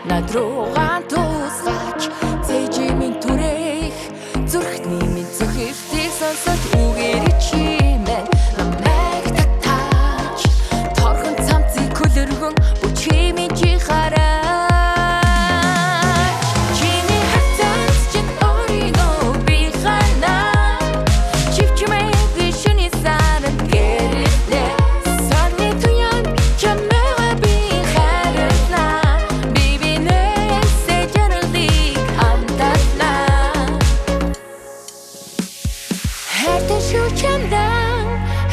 Над руугаан тусгаач. Цэжи минь түрэх, зүрхний минь цохилтыг сонсож үгэрч чимээ намайг татаач. Торхон цамцыг хөлөргөн бүчхий минь чи хараач. Чиний харцанд чинь өөрийгөө би ханаа. Чивчмээгүй шүний саранд гэрэлнэ. Сарны туяан чамайгаа би хайрлаа. Би бинээсээ жаргалыг амталнаа. Хайртай шүү чамдаа,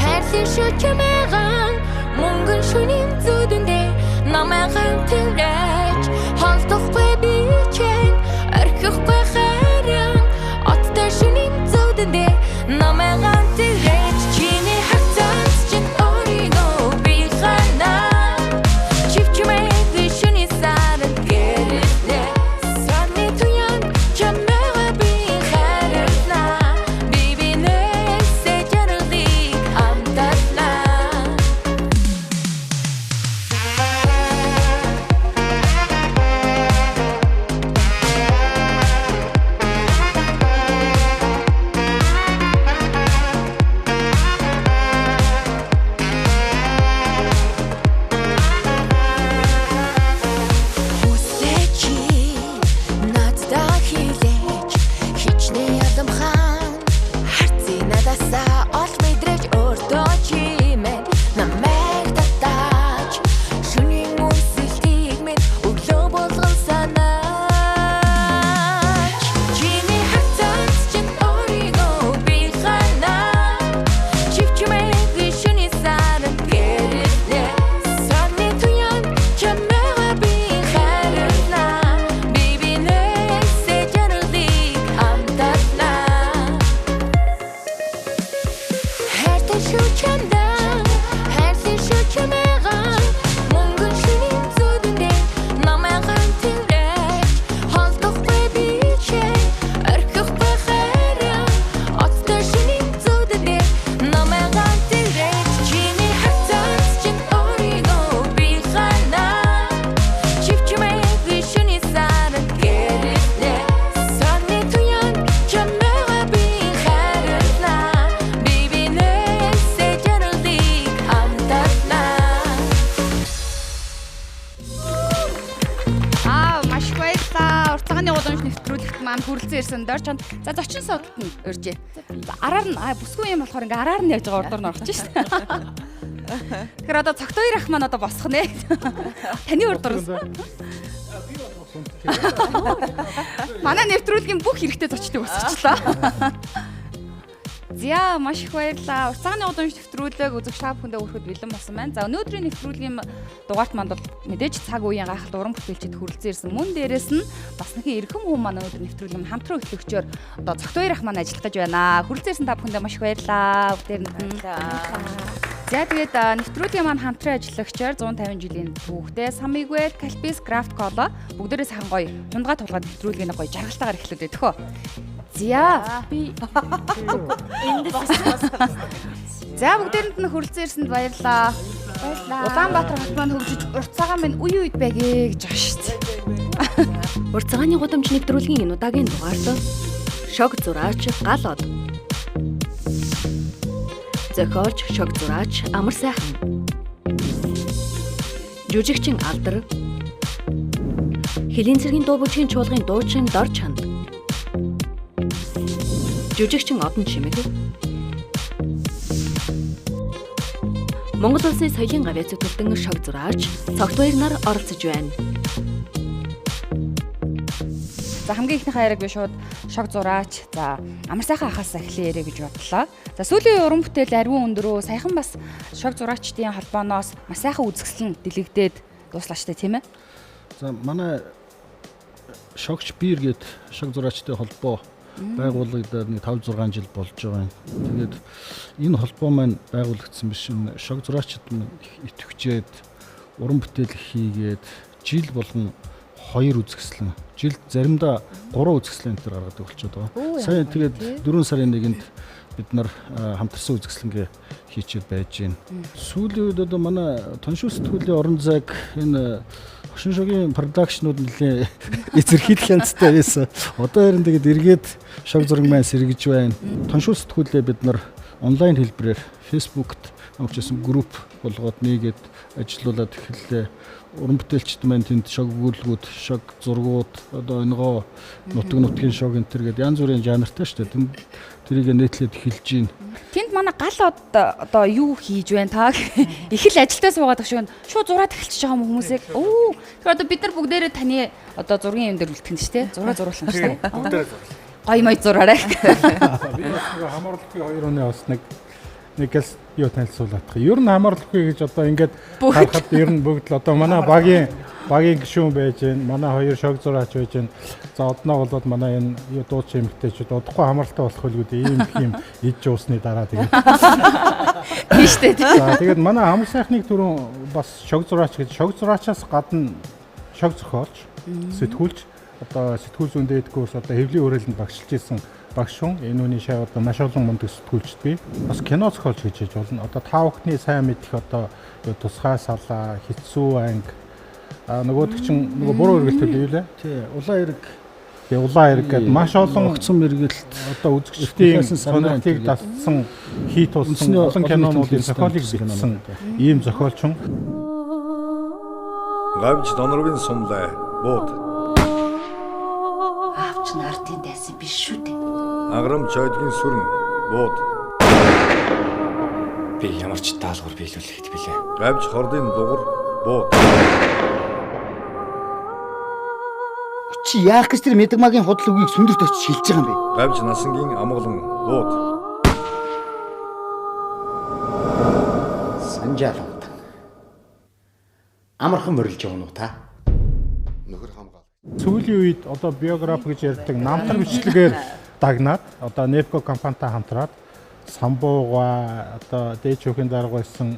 хайрлын шүү чамайгаа. Мөнгөн шөнийн зүдэндээ намайг хамтраач. Холдохгүй би чинь, орхихгүй харин. Оттой шөнийн зүдэндээ намайг хамтраач. Чиний харцанд чинь өөрийгөө би ханаа. Чивчмээгүй шөнийн саранд гэрэлнэ. Сарны туяан чамайгаа би хайрлаа. Би бинээсээ жаргалыг амталнаа. Хүслээ чи наддаа хилээж, хичнээн ядамхан харцыг надаасаа олж мэдрэж өөртөө чимээ намайг татаач. Шөнийн үнсэлтийг минь өглөө болгон санаач. Чиний харцанд чинь өөрийгөө би ханаа. Чивчмээгүй шөнийн саранд гэрэлнэ. Сарны туяан чамайгаа би хайрлаа. Би бинээсээ жаргалыг амталнаа. Хайртай шүү чамдаа, хайрлын шүү чамайгаа. Мөнгөн шөнийн зүдэндээ намайг хамтраач. Холдохгүй би чинь, орхихгүй харин. Оттой шөнийн зүдэндээ намайг хамтраач. Чиний харцанд чинь өөрийгөө би ханаа. Чивчмээгүй шөнийн саранд гэрэлнэ. Сарны туяан чамайгаа би хайрлаа. Би бинээсээ жаргалыг амталнаа. Аа, маш их баярлалаа. Урт цагааны гудамж нэвтрүүлэгт маань хүрэлцэн ирсэн Дор чанд. За, зочин суудалд нь урьжээ. За, араар нь бүсгүй юм болохоор ингээ араар нь явж байгаа урдуур нь орох чинь шүү дээ. Тэгэхээр одоо цогт хоёр ах маань одоо босох нэ. Таны урдуур. Манай нэвтрүүлгийн бүх хэрэгтэй зочдыг босгочлоо. За, маш их баярлалаа. Урт цагааны гудамж нэвтрүүлэг үзэгч та бүхэндээ хүрэхэд бэлэн болсон байна. За, өнөөдрийн нэвтрүүлгийн дугаарт манд бол мэдээж цаг үеийн гайхалт уран бүтээлчид хүрэлцэн ирсэн. Мөн дээрэс нь бас нэгэн эрхэм хүн маань өнөөдөр нэвтрүүлгийн хамтран хөтлөгчөөр одоо цогт хоёр ах маань ажиллах гэж байна. Хүрэлцэн ирсэн та бүхэндээ маш их баярлалаа. Бүгдээрэнд нь. За, тэгээд нэвтрүүлгийн маань хамтран ажиллагчаар 150 жилийн түүхтэй Самигвэл, Кальпис, Крафт Кола бүгдээрээ сайхан гоё хундгаа тулгаад нэвтрүүлгийн гоё жаргалтайгаар эхлүүлээ төхөө. За, Би за, бүгдээрэнд нь хүрэлцэн ирсэнд баярлалаа. Баярлалаа. Улаанбаатар хот маань хөгжиж урт цагаан минь үе үед байгээ гэж байгаа шүү дээ. Урт цагааны гудамж нэвтрүүлгийн энэ удаагийн дугаарт шог зураач гал од. Зохиолч шог зураач Амар сайхан. Жүжигчин Алдар. Хөлийн цэргийн дуу бүжгийн чуулгын дуучин Дор чанд. Жүжигчин Одон Чимэг. Монгол Улсын соёлын гавьяа зүтгэлтэн шог зураач Цогт баяр нар оролцож байна. За, хамгийн ихнийхээ яриаг би шууд шог зураач за Амар сайхан ахаас эхлэе яриа гэж бодлоо. За, сүүлийн уран бүтээл ариун өндөрөө саяхан бас шог зураачдын холбооноос маш сайхан үзэсгэлэн дэлгэгдээд дууслаа штэ, тийм ээ. За, манай шогч бир гээд шог зураачтай холбоо байгуулагдаад нэг 5 6 жил болж байгаа юм. Тэгээд энэ холбоо маань байгуулагдсан биш шог зураачид маань их итгэвчээд уран бүтээл хийгээд жил болгон 2 үзэсгэлэн, жилд заримдаа 3 үзэсгэлэн энэ төр гаргадаг болчиход байгаа. Сая тэгээд 4 сарын 1-нд бид нар хамтарсан үзэсгэлэнгээ хийчихэд байж байна. Сүүлийн үед одоо манай тоншуу сэтгүүлийн орон зайг энэ хошин шогийн продакшнууд нэлээ эзэрхийлэх янзтай байсан. Одоо харин тэгээд эргээд шог зураг маань сэргэж байна. Тоншуу сэтгүүлээ бид нар онлайн хэлбэрээр Facebook-т амарчсан групп болгоод нээгээд ажиллуулад эхэллээ. Уран бүтээлчд маань тэнд шог өгүүлбүүд, шог зургууд, одоо өнгөө нутаг нутгийн шог энэ төр гээд янз бүрийн жанртай шүү дээ. Тэнд тэрийг нийтлээд эхэлж байна. Тэнд манай гал од одоо юу хийж байна та их л ажилдаа суугаад байгаа шиг шууд зураад эхэлчихэж байгаа юм хүмүүсийг. Өө. Тэгэхээр одоо бид нар бүгдээрээ таны одоо зургийн юм дээр үлтгэн шүү дээ. Зураа зуруулсан шүү дээ. Бүгдээрээ зурлаа. Гоё мой зураарай. Би бас нэг хамаарлахгүй хоёр хүний бас нэг гэл юу танилцуулах. Ер нь хамаарлахгүй гэж одоо ингээд харахад ер нь бүгд л одоо манай багийн гишүүн байж гэн, манай хоёр шог зураач байж гэн. За одноо болоод манай энэ юу дууч эмэгтэйчүүд удахгүй хамааралтай болох байлгүй дээ. Ийм их юм иж уусны дараа тэгээд. Тийм шүү дээ. За тэгээд манай амар сайхныг түрүүн бас шог зураач гэж шог зураачаас гадна шог зохиолч, сэтгүүлч, одоо сэтгүүл зүйн дээд курс одоо хэвлийн хүрээлэнд багшилж исэн багш хүн. Энэ үний шай одоо маш олон мундаг сэтгүүлчд бий. Бас кино зохиолч гэж хэлж болно. Одоо та бүхний сайн мэдэх одоо тусгай салаа, хэцүү анги, нөгөөдөг чинь нөгөө буруу эргэлт юу лээ? Тий, улаан эрэг. Тий, улаан эрэг гэдэг маш олон огцом эргэлт одоо үзэгчдийн сонирхлыг татсан, хий тулсан олон кинонуудын зохиолыг бичсэн ийм зохиолч хүн. Гавж донорвын сумлай бууд. Аав чинь ардын дайсан биш шүү дээ. Аграм чойдгийн сүрэн бууд. Би ямар ч даалгавар биелүүлэхэд билээ. Гавж хордын дугар бууд. Чи яах гэж тэр мэдгмагийн худал үгийг сүндэрт очиж хэлж байгаа юм бэ? Гавж насангийн амгалан бууд. Санжаал унтан. Амархан морилж явна уу та? Нөхөр хамгаал. Сүүлийн үед одоо биограф гэж ярьдаг намтар бичлэгээр дагнаад одоо Непко компанитай хамтраад самбууга одоо дээд шүүхийн дарга байсан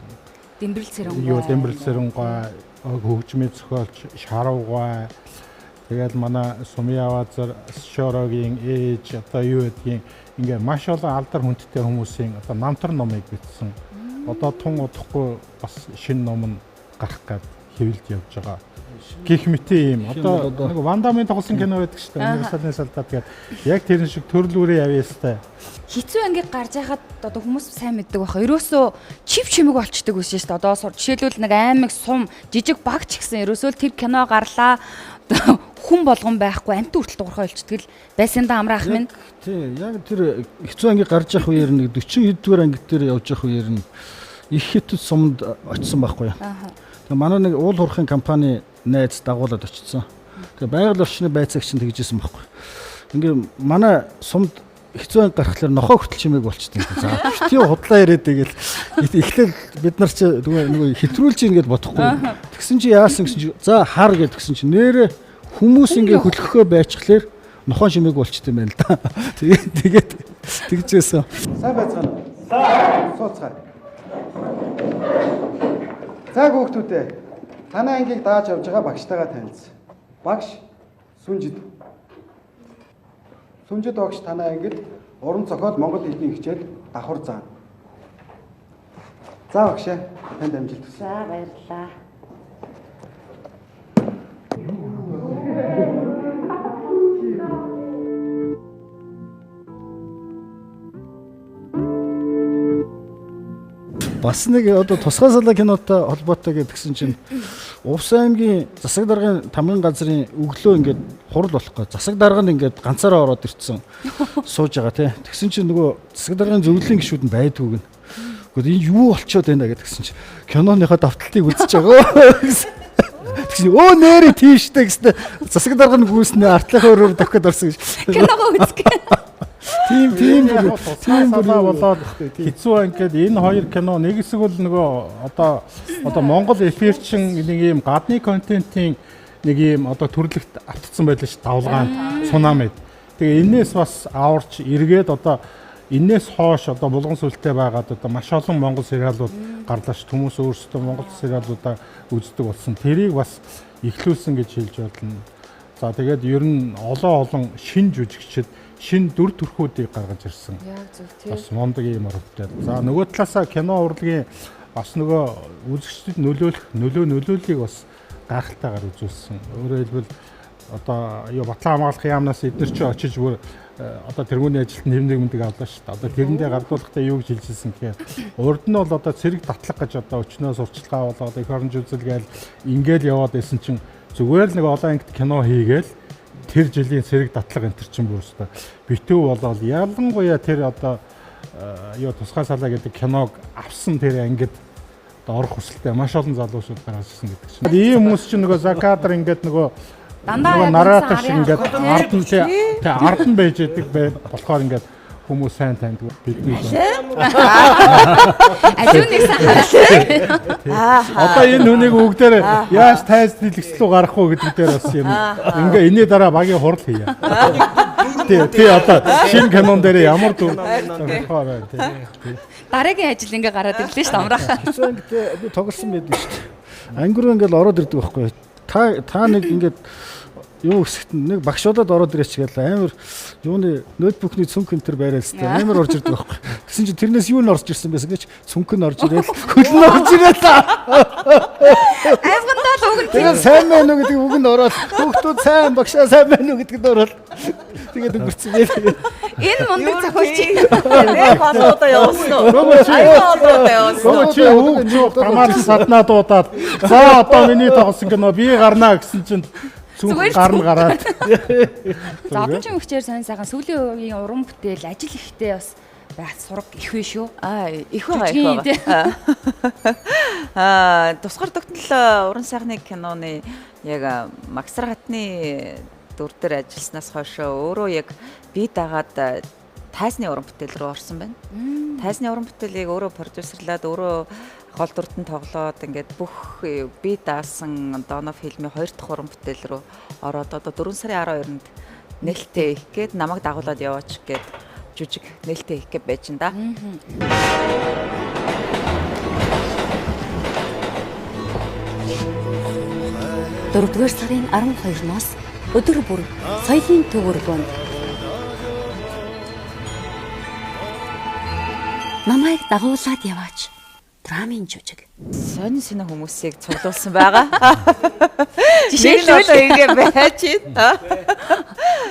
Дэмбэрэл цэрэнгуй. Юу Дэмбэрэл цэрэнгуй, хөгжмийн зохиолч Шаруугай, тэгэл манай Сумьявазар Шорогийн ээж одоо юу гэдгийг ингээ маш олон алдар хүндтэй хүмүүсийн одоо намтар номыг бичсэн. Одоо тун удахгүй бас шинэ ном нь гарах гээд хэвлэлд явж байгаа. Гэх мэт ийм одоо нэг Ван Дамын тоглосон кино байдаг шүү дээ. Универсалын солдат гэдэг. Яг тэрэн шиг төрөл бүрийн явъяастай. Хэцүү ангийг гарч яхад одоо хүмүүс сайн мэддэг байх. Ерөөсөө чив чимэг болчдөг байсан шүү дээ. Одоо жишээлбэл нэг аймаг сум жижиг баг ч гэсэн ерөөсөө л тэр кино гарлаа хүн болгон байхгүй амт хүртэл дуурхай болчдөг л байсан да амраах минь. Тий, яг тэр хэцүү анги гарч явах үеэр нэг 40 хэддүгээр анги дээр явж явах үеэр нь их хятад сумд очсон байхгүй. Тэгээ манай нэг уул хуурхын компани найз дагуулад очсон. Тэгээ байгаль орчны байцаагч нь тэгжсэн байхгүй. Ингээ манай сумд хэцүү анги гарахлаар нохоо хүртэл чимээг болчтой. За битгий худлаа яриад тэгэл эхлээл бид нар чи нөгөө хэтрүүлж ийн гэд бодохгүй. Тэгсэн чи яасан гэсэн чи за хар гэд тэгсэн чи нэрэ хүмүүс ингээ хөлөхөө байчхлаар нохоо чимээг болчтой юм байна л да. Тэгээд тэгжээсэн. Сайн байцгаана уу? Сайн. Сууцгаая. За хүүхдүүдээ танай ангийг дааж явж байгаа багштайгаа танилцсан. Багш Сүнжид. Сүнжид багш танай ангид уран зохиол монгол хэлний хичээл давхар заана. За багшаа танд амжилт хүсье. За баярлалаа. Бас нэг одоо тусгай салаа кинотой холбоотой гэдгсэн чинь Увс аймгийн засаг даргын тамгын газрын өглөө ингээд хурал болох гээ. Засаг дарга нь ингээд ганцаараа ороод ирсэн. Сууж байгаа тий. Тэгсэн чинь нөгөө засаг даргын зөвлөлийн гишүүд нь байдгүй гэн. Гэхдээ энэ юу болчоод байна гэдгсэн чинь киноныхоо давталтыг үзэж байгаа гэсэн. Тэгсэн өө нэрээ тийштэй гэснэ. Засаг дарга нь гүйснэ артлынхаа өрөөр дохиод орсон гэж. Киногоо үзэх. Тийм салаа болоод хэцүү анги гээд энэ хоёр кино нэг хэсэг бол нөгөө одоо Монгол эфирчин нэг ийм гадны контентын нэг ийм одоо төрлөخت автцсан байлаа ш давлгаанд цунамид. Тэгээ энээс бас аварч эргээд одоо энээс хойш одоо булган сүлтэй байгаад одоо маш олон монгол сериалууд гарлаа ш хүмүүс өөрсдөө монгол сериалуудаа үздэг болсон. Тэрийг бас эхлүүлсэн гэж хэлж болно. За тэгээд ер нь олон шин жүжигчд шин дүр төрхүүдийг гаргаж ирсэн. Яг зөв тий. Бас мундаг юм уран бүтээл. За нөгөө талаасаа кино урлагийн бас нөгөө үзэгчдэд нөлөөлөх нөлөөллийг бас гайхалтайгаар үзүүлсэн. Өөрөөр хэлбэл одоо юу Батлан хамгаалах яамнаас эднэр чи очиж бүр одоо тэргүүний ажилт нэмдэг мэндэг авлаа шүү дээ. Одоо тэрэндээ гардуулахдаа юу гэж хэлжсэн гэхээр урд нь бол одоо цэрэг татлах гэж одоо өчнөө сурчлагаа болоод эх оронж үзэл гээл ингээл яваад исэн чинь зүгээр л нэг олон ангит кино хийгээл тэр жилийн цэрэг татлага энэ төр чинь бүр өстой битүү болоод ялангуяа тэр одоо юу тусгай салаа гэдэг киног авсан тэр ангид одоо орох хүсэлтэй маш олон залуучууд гаргаж ирсэн гэдэг чинь. Ийм хүмүүс чинь нөгөө закадр ингээд нөгөө Дандаа наратор шиг ингээд ард нь тий ард нь байж идэг бай болохоор ингээд хүмүүс сайн таньдаг бидний. Аливаа нэг сайн хараад. Одоо энэ хүнийг бүгдээр яаж тайз дэлгэц рүү гарах уу гэдэг дээр бас юм. Ингээ энэний дараа багийн хурал хийе. Тий, тий одоо шинэ кинон дээр ямар дүр болохоор байна тий. Дараагийн ажил ингээ гараад ирлээ шүү дээ амраах. Хэцүү ангид би тоглосон байдаг шүү дээ. Анги руу ингээл ороод ирдэг байхгүй. Та нэг ингээд юу өсгт нэг багшуудад ороод ирээч гээл амар юуны ноутбукны цүнх энэ төр байралстай амар орж ирдэг байхгүй. Тэгсэн чинь тэрнээс юу н орж ирсэн байсан гэж цүнх нь орж ирээл хөл нь орж ирээл. Айвгандаа л үг нь Тэгээд сайн байна уу гэдэг үг нь ороод хүүхдүүд сайн багшаа сайн байна уу гэдэг нь ороод тэгээд өнгөрцөн байл. Энэ мундаг зохиолч. Нэг олон удаа явуулсан уу? Аюу олон удаа явуулсан уу? Чи үг зүг тамаар саднаа дуудаад за одоо миний тоглосон кино би гарнаа гэсэн чинь Зүгээр цүнх гарна гараад. За одоо ч мөгчээр сонь сайхан сүүлийн үеийн уран бүтээл ажил ихтэй бас байх сураг их вэ шүү. Аа их байгаа их байгаа. Аа тусгаар тогтнол уран сайхны киноны яг Магсар хатны дүр дээр ажилласнаас хойш өөрөө яг би дагаад тайзны уран бүтээл рүү орсон байна. Тайзны уран бүтээлийг өөрөө продюсерлаад өөрөө гол дүртэн тоглоод ингээд бүх би даасан Донов фильмийн 2 дахь уран бүтээл рүү ороод одоо 4 сарын 12-нд нээлттэй их гээд намайг дагуулад яваач гээд жүжиг нээлттэй их гээд байж н да. Дөрөвдүгээр сарын 12-наас өдөр бүр соёлын төв өргөнд намайг дагуулад яваач драмын жүжиг. Сонин сонин хүмүүсийг цуглуулсан байгаа. Жишээлбэл ингэ байж байна.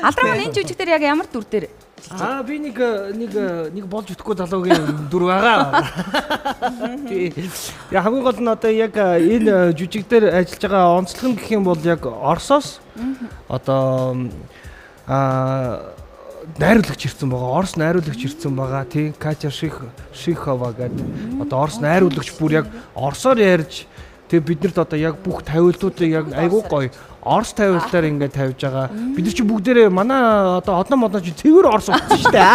Алдраа маань энэ жүжиг дээр яг ямар дүр дээр? Аа би нэг болж өгөхгүй залуугийн дүр байгаа. Тий. Яг хамгийн гол нь одоо яг энэ жүжиг дээр ажиллаж байгаа онцлог нь гэх юм бол яг Оросоос одоо найруулагч ирсэн байгаа. Орос найруулагч ирсэн байгаа. Тий. Катя Шихова гэдэг одоо Орос найруулагч бүр яг орсоор ярьж тэгээ биднэрт одоо яг бүх тавилтуудыг яг айгуу гоё Орос тавилтаар ингээд тавьж байгаа. Бид нар чи бүгдээрээ манай одоо одно модно чи цэвэр Орос болсон шүү дээ.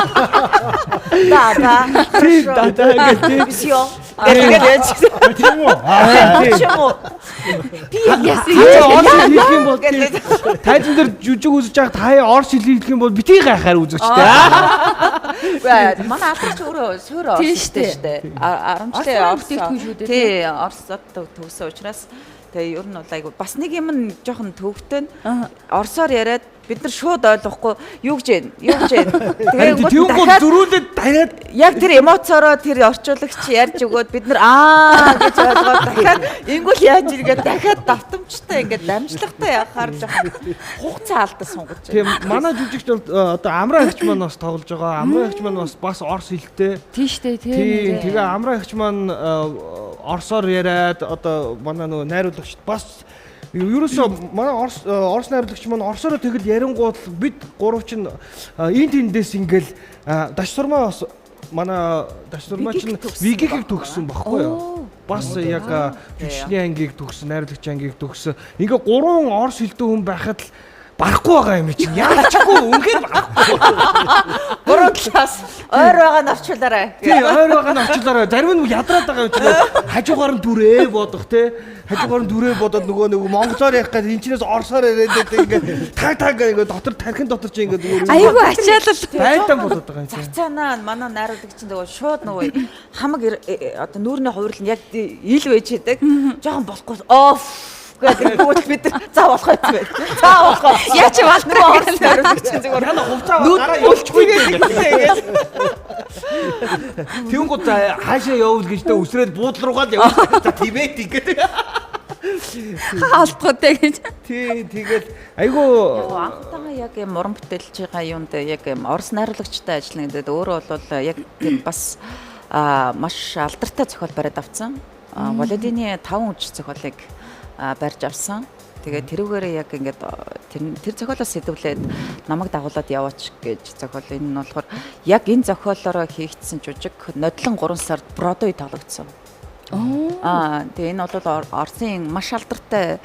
Да да. Тий, да да ингээд тий. Бисё. Тэгээд яаж Тийм үү? Тийм үү? Би яасан Орос хэлэх юм бол тайзан дээр жүжиг үзэж байгаа та Орос хэл хэлэх юм бол битгий гайхаар үзэгчтэй. Үгүй манай алдар чи өөрөө суур Орос шүү дээ. 10 жилийн Орос бүтээгдэхүүн шүү дээ. Тий, Оросод төгссөн учраас тэгээ ер нь бол айгу бас нэг юм нь жоохон төвөгтэй нь Оросоор яриад бид нар шууд ойлгохгүй юу гэж юм юу гэж юм. Тэгээ тэгэнгүүт зөрүүлээд дахиад яг тэр эмоцороо тэр орчуулагч ярьж өгөөд бид нар аа гэж ойлгоод дахиад ингүүл яаж иргээд дахиад давтамжтай ингээд дамжлагтай явахаар жоохон хугацаа алдаа сунгаж байна. Тийм манай жүжигч бол одоо Амраа эгч маань бас тоглож байгаа. Амраа эгч маань бас орс хэлтэй. Тийм шүү дээ тийм. Тэгээ Амраа эгч маань орсоор яриад одоо манай нөгөө найруулагчд бас ерөөсөө манай Орос найруулагч маань орсороо тэгэл ярингуут бид гурав чинь энэ тэндээс ингээл даш сурмаа бас манай даш сурмаа чинь ВГХ-ийг төгссөн багхгүй юу? Бас яг жүжигчний ангийг төгссөн, найруулагч ангийг төгссөн. Ингээ гурван орос хэлтэй хүн байхад л барахгүй байгаа юм чинь. Яалчгүй үнэхээр барахгүй. Гурван талаас ойр байгаа нь орчуулаарай. Тий, ойр байгаа нь орчуулаарай. Зарим нь ядраад байгаа юм чинь. Хажуугаар нь дүрээ бодох тий. Хажуугаар нь дүрээ бодоод нөгөө монголоор ярих гэдэг энэ чинээс орсоор яриад байдаг ингээд таг таг ингээд дотор тархин дотор чинь ингээд зүгээр айгүй ачаалал байлдаан болоод байгаа юм чинь. Зарцаанаа манай найруулагч чинь нөгөө шууд нөгөө хамаг одоо нүүрний хувирлал нь яг ил байж идэг. Жохон болохгүй оф Гэдэг бид за болох байт байт. За болох. Яа чи нөгөө Орос найруулагч зүгээр. Яна хувцаа гараа явуулчихгүй гэдэг. Тэнгууд хаашаа явуул гэж тэ үсрээд буудлын руугаа л явуул. За Тибет ингээд. Хаалтгүй гэж. Тий, тэгэл айгу анхтайгаа яг юм уран бүтээлч байгаа юунд яг юм Орос найруулагчтай ажиллана гэдэг өөрөө бол яг тийм бас маш алдартай зохиол бариад авсан. Володины 5 үжиг зохиолыг барьж авсан. Тэгээд тэрүүгээрээ яг ингээд тэр зохиолоос сэтвлээд намайг дагуулад яваач гэж зохиол. Энэ нь болохоор яг энэ зохиолоороо хийгдсэн жужиг нодлон 3 сард Бродвей тоглогдсон. Тэгээ энэ бол Оросын маш алдартай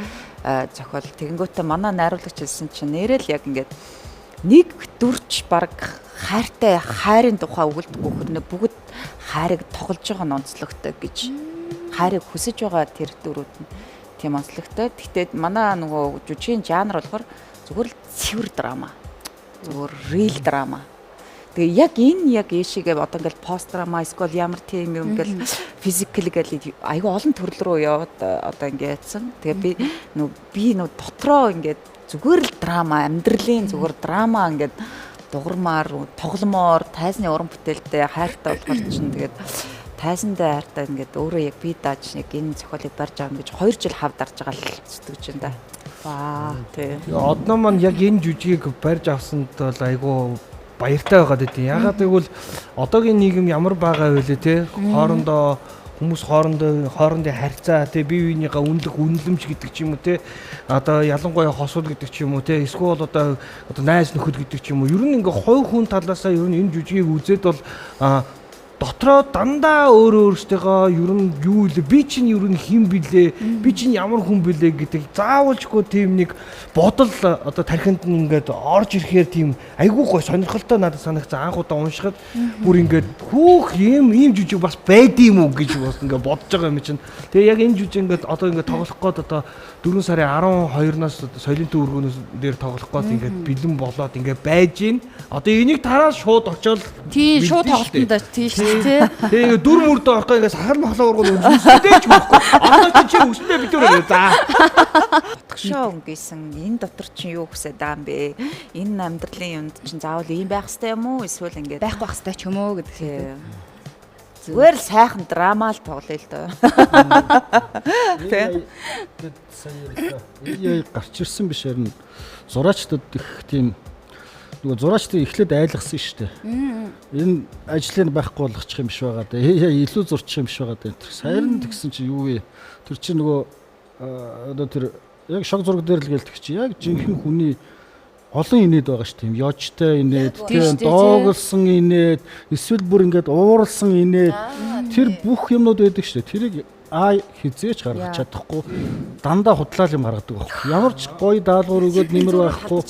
зохиол. Тэгэнгүүтээ манай найруулагч хэлсэн чинь нэрэл яг ингээд нэг дүрч баг хайртай хайрын тухай өгөлдөггүй хөрнө бүгд хайрыг тоглож байгаа нь онцлогтой гэж. Хайрыг хүсэж байгаа тэр дүрүүд нь тийм онцлогтой. Гэхдээ манай нөгөө жүжигийн жанр болохоор зүгээр л цэвэр драма. Зүгээр real драма. Тэгээ яг энэ яг ийшээгээ одоо ингээл пост драма эсвэл ямар тийм юм ингээл физикал гэл айгүй олон төрөл рүү яваад одоо ингээд. Тэгээ би нөө би нөө дотроо ингээд зүгээр л драма амьдралын зүгээр драма ингээд дугармаар тогломоор тайзны уран бүтээлтэй хайртай болохоор чинь тэгээд тайзандаа хайртай ингээд өөрөө яг би дааж яг энэ зохиолыг барьж аав гэж 2 жил хав дарж байгаа л зүтгэж байна да. Ваа тий. Одноо маань яг энэ жүжигийг барьж авсанд бол айгүй баяртай байгаад байдیں۔ Ягаад гэвэл одоогийн нийгэм ямар байгаа вэ те? Хоорондоо хүмүүс хоорондын харьцаа те, бие биенийгээ үнэлэх үнэлэмж гэдэг ч юм уу те, одоо ялангуяа хосууд гэдэг ч юм уу те, эсвэл одоо найз нөхөд гэдэг ч юм уу. Ер нь ингээ хувь хүн талаасаа ер нь энэ жүжигийг үзээд бол дотроо дандаа өөрөө өөрсдийгөө ер нь юу вэ? Би чинь ер нь хэн билээ? Би чинь ямар хүн билээ гэдэг заавалжгүй тийм нэг бодол одоо тархинд нь ингээд орж ирэхээр тийм айгүй гой сонирхолтой надад санагцсан. Анх удаа уншихад бүр ингээд хүүх ийм жүжиг бас байдığım үү гэж бас ингээд бодож байгаа юм чинь. Тэгээ яг энэ жүжиг ингээд одоо ингээд тоглох гээд одоо 4 сарын 12-наас соёлын төв өргөнөөс дээр тоглох гээд ингээд бэлэн болоод ингээд байж гин. Одоо энийг тараа шууд очоод тий шууд тоглолтонд тий шүү дээ. Тэгээ ингээд дүр мөрдөө орохгүй ингээд сахар мохлоо ургуул өсөдөө ч мөхгүй. Одоо чи өсөндөө бид өөр за. Утгашаа өнгөсөн энэ дотор чинь юу хүсээд байгаа юм бэ? Энэ амьдралын юмд чинь заавал ийм байх хэрэгтэй юм уу? Эсвэл ингээд байхгүй байх хэрэгтэй ч юм уу гэдэг шиг. Зүгээр л сайхан драма л тоглоё л доо. Тэ. Сая ярьлаа. Гарч ирсэн биш харин зураачдад их тийм нөгөө зураачдыг эхлээд айлгсан шүү дээ. Энэ ажлыг байхгүй болгочих юм биш байгаа дээ. Илүү зурчих юм биш байгаа дээ. Харин тэгсэн чи юу вэ? Тэр чинь нөгөө одоо тэр яг шог зураг дээр л гэлдэг чи яг жинхэнэ хүний олон инээд байгаа шүү тийм ёжтой инээд, тийм дооглсон инээд, эсвэл бүр ингээд ууралсан инээд тэр бүх юмнууд байдаг шүү дээ. Тэрийг хизээч гаргаж чадахгүй дандаа худлаа юм гаргадаг байхгүй. Ямар ч гоё даалгавар өгөөд нэмэр байхгүй.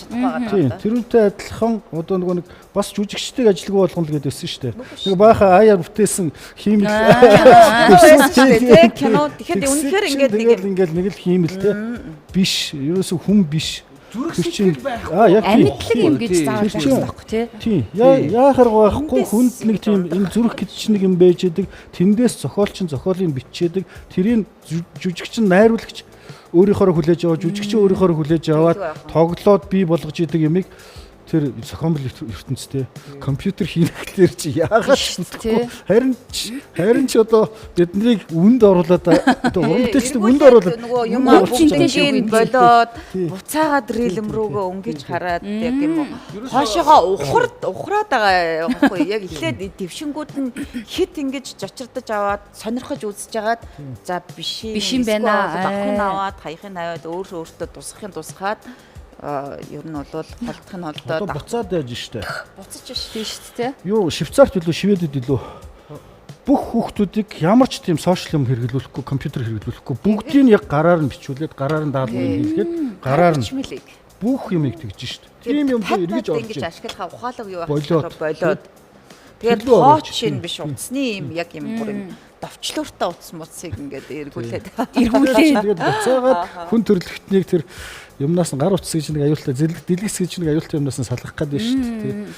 Тийм тэрүүнтэй адилхан одоо нөгөө нэг бас жүжигчдэг ажилгүй болгоно л гэдээсэн шүү дээ. Нэг баахан аяар бүтээсэн хиймэл гэсэн шүү дээ. Кино тэгэхэд үнэхээр ингээд нэг ингээд нэг л хиймэл те биш. Ерөөсөө хүн биш. Зүрх сэтгэл байхгүй. Амьдлаг юм гэж заавал байх байхгүй тий. Тийм. Яахаар байхгүй хүнд нэг тийм энэ зүрх гэж нэг юм байж идэг. Тэндээс зохиолч нь зохиолыг бичээдэг. Тэрийг жүжигч нь найруулагч өөрийнхоороо хүлээж аваад жүжигч өөрийнхоороо хүлээж аваад тоглоод бий болгож идэг юмыг тэр зохион ертөнцтэй компьютер хийхээр чи яагаад ч мэдэхгүй. Харин ч одоо биднийг үнд оруулаад одоо уран бүтээлчдийг үнд оруулаад нөгөө юм бүгднийг болоод буцаагаад рилм рүүгээ өнгөж хараад яг юм хоошоогоо ухраад байгаа байхгүй яг эхлээд твшингүүд нь хит ингэж жочирдож аваад сонирхож үзэж хагаад за биш юм байна давхын аваад хаяхын аваад өөр өөртөө тусахын тусахад ер нь бол холдох нь холдоод одоо буцаад яаж штэ. Буцаж штэ тий. Юу Швейцарт илүү Шведэд илүү бүх хүүхдүүдийг ямар ч тийм сошиал юм хэрэглүүлэхгүй, компьютер хэрэглүүлэхгүй бүгдийг яг гараар нь бичүүлээд гараар нь даалгаврыг хийлгээд гараар нь бүх юмыг тэгж штэ. Тийм юм руу эргэж орж ингэж ашиглах ухаалаг юу байх болоод. Тэгээд тооч шин биш утасны юм яг юм бүр юм Товчлууртай утас муцыг ингээд эргүүлээд Тэгээд буцаагаад хүн төрөлхтнийг тэр юмнаас нь гар утас гэж нэг аюултай дэлгэц гэж нэг аюултай юмнаас нь салгах гэдэг шүү дээ.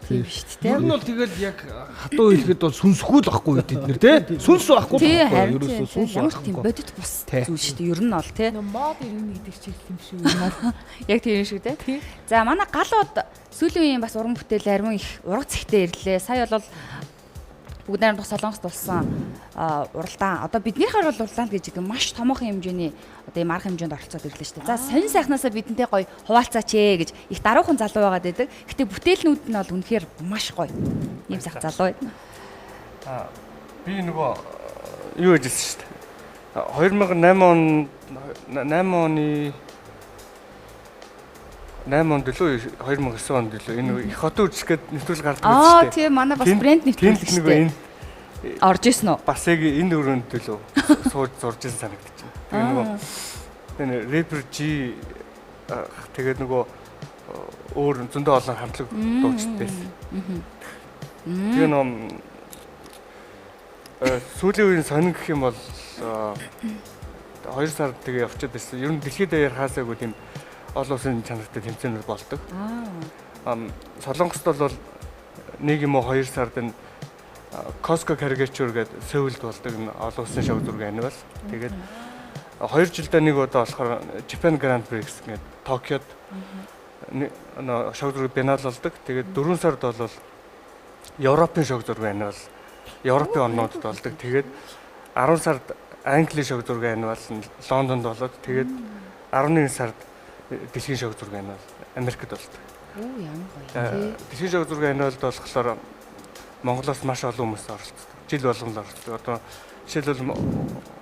Тийм шүү дээ. Ер нь бол тэгэл яг хатуу хэлэхэд бол сүнсгүй л байхгүй бид нэр тий. Сүнс байхгүй Тий, байхгүй. харин Ерөөсөө сүнс ямар ч тийм байхгүй. бодит бус зүйл шүү дээ. Ер нь бол тий. Мод ирнэ гэдэг шиг юм шиг юм. Яг тийм шүү дээ. За манай галууд сүүлийн үеийн бас уран бүтээл ариун их ургац ихтэй ирлээ. Сая бол бүгд найрамдах Солонгост болсон уралдаан. Одоо биднийхээр бол уралдаан гэж гэдэг маш томоохон хэмжээний одоо ийм арга хэмжээнд оролцоод ирлээ шүү дээ. За сонин сайхнаасаа бидэнтэй гоё хуваалцаач ээ гэж их даруухан залуу байгаад байдаг. Гэтэ бүтээлнүүд нь бол үнэхээр маш гоё. Ийм сайхан залуу байна. Би нөгөө юу гэж хэлсэн шүү дээ. 2008 он 8 оны 8 онд лөө 2009 онд лөө энэ их хотын үржих гээд нэвтрүүлэг гардаг байсан шүү дээ. Тийм манай бас брэнд нэвтрүүлэг шүү дээ. Орж исэн үү? Бас яг энэ өрөөнд лөө сууж зурж исэн санагдчих. Тэгээ нөгөө энэ рэпер G тэгээд нөгөө өөр зөндөө олон хамтлаг дуучид байсан. Тэгээ нөгөө сүүлийн үеийн сонин гэх юм бол 2 сар тэгээ явчихад байсан. Ер нь дэлхийд даяар хаасаагүй тийм олон улсын чанартай тэмцээнүүд болдог. Солонгост бол нэг юм уу 2 сард энэ Costco Caricature гэдэг Сөүлд болдог энэ олон улсын шоу зургийн анивал. Тэгээд 2 жилдээ нэг удаа болохоор Japan Grand Prix гэдэг Токиод шоу зургийн биенал болдог. Тэгээд 4 сард бол Европын шоу зургийн анивал Европын орнуудад болдог. Тэгээд 10 сард Английн шоу зургийн анивал Лондонд болоод тэгээд 11 сард дэлхийн шоу зургийн анивал Америкт болдог. Оо ямар гоё тий. Дэлхийн шоу зургийн анивалд болохоор Монголоос маш олон хүмүүс оролцдог. Жил болгон л оролцдог. Одоо жишээлбэл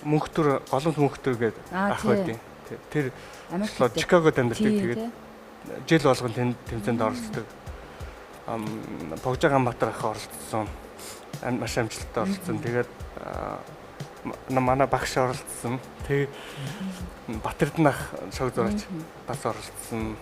Мөнхтөр, Голомт Мөнхтөр гэдэг ах байдیں۔ Тэр Чикагод амьдардаг. Тэгээд жил болгон тэмцээнд оролцдог. Богжоо Ганбаатар ах оролцсон. Маш амжилттай оролцсон. Тэгээд манай багш оролцсон. Тэг Батэрдэн ах шог зураач бас оролцсон.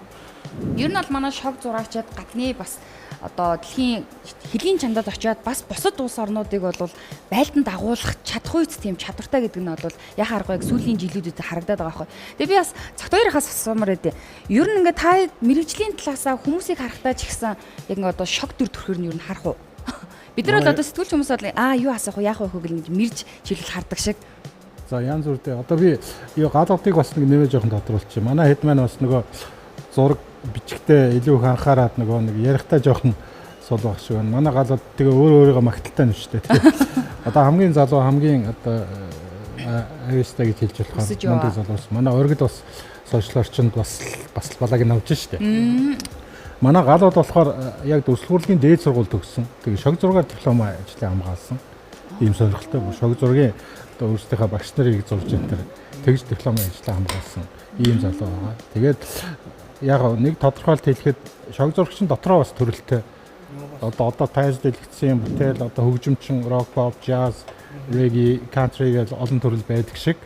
Ер нь бол манай шог зураачаад гадны бас одоо дэлхийн хөлийн чандад очиад бас бусад улс орнуудыг бол байлдан дагуулах чадах үйц тийм чадвартай гэдэг нь бол яг аргагүй сүүлийн жилүүдэд харагдаад байгаа байхгүй. Тэгээ би бас цагт хоёрохоос асуумаар байдیں۔ Ер нь ингээ та мэрэгжлийн талаасаа хүмүүсийг харахтаа ч ихсэн яг ингээ одоо шог дүр төрхөр нь ер нь харах уу? Бид нар бол одоо сэтгүүлч хүмүүс бол юу асуух уу яах вэ гэл ингэж мэрж чиглэл хардаг шиг. За янз бүртэй. Одоо би юу гадаадыг бас нэг нэмээ жоохон тодруулчих. Манай хэд маань бас нөгөө зураг бичгтээ илүү их анхаарад нөгөө нэг ярихтаа жоохон сул байх шиг байна. Манай галууд тэгээ өөр өөрийгөө магталтай нь шүү дээ. Одоо хамгийн залуу хамгийн одоо аюустай гэж хэлж болохоор мундаг залуус. Манай оргид бас сошиал орчинд бас балаг нь авч шүү дээ. Манай галууд болохоор яг дүрслэгүүрлийн дээд сургууль төгссөн. Тэгээ шог зургаар диплом ажлыг хамгаалсан. Ийм сонирхолтой шог зургийн одоо өөрсдийнхөө багш нарыг зурж энэ төр тэгж диплом ажлыг хамгаалсан ийм залуу байгаа. Тэгээд яг нэг тодорхойлт хэлэхэд шог зурагчин дотроо бас төрөлтэй. Одоо тайз дэлгэцсэн бүтээл одоо хөгжимчин рок, pop, jazz, reggae, country гэж олон төрөл байдаг шиг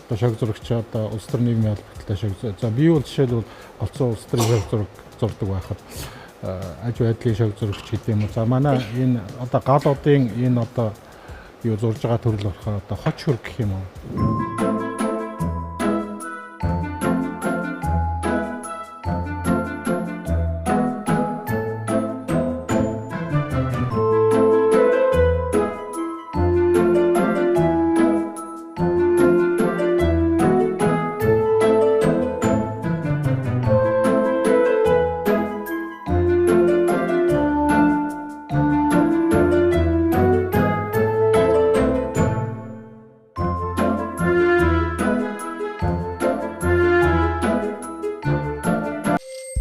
одоо шог зурагч одоо улс төр нийгмийн холбогдлоо шог. За би бол жишээлбэл голцоо улс төрийн шог зураг зурдаг байхад аж байдлын шог зурагч гэдэг юм уу. За манай энэ одоо галуудын энэ одоо юу зурж байгаа төрөл болохоор одоо хоч хөрг гэх юм уу.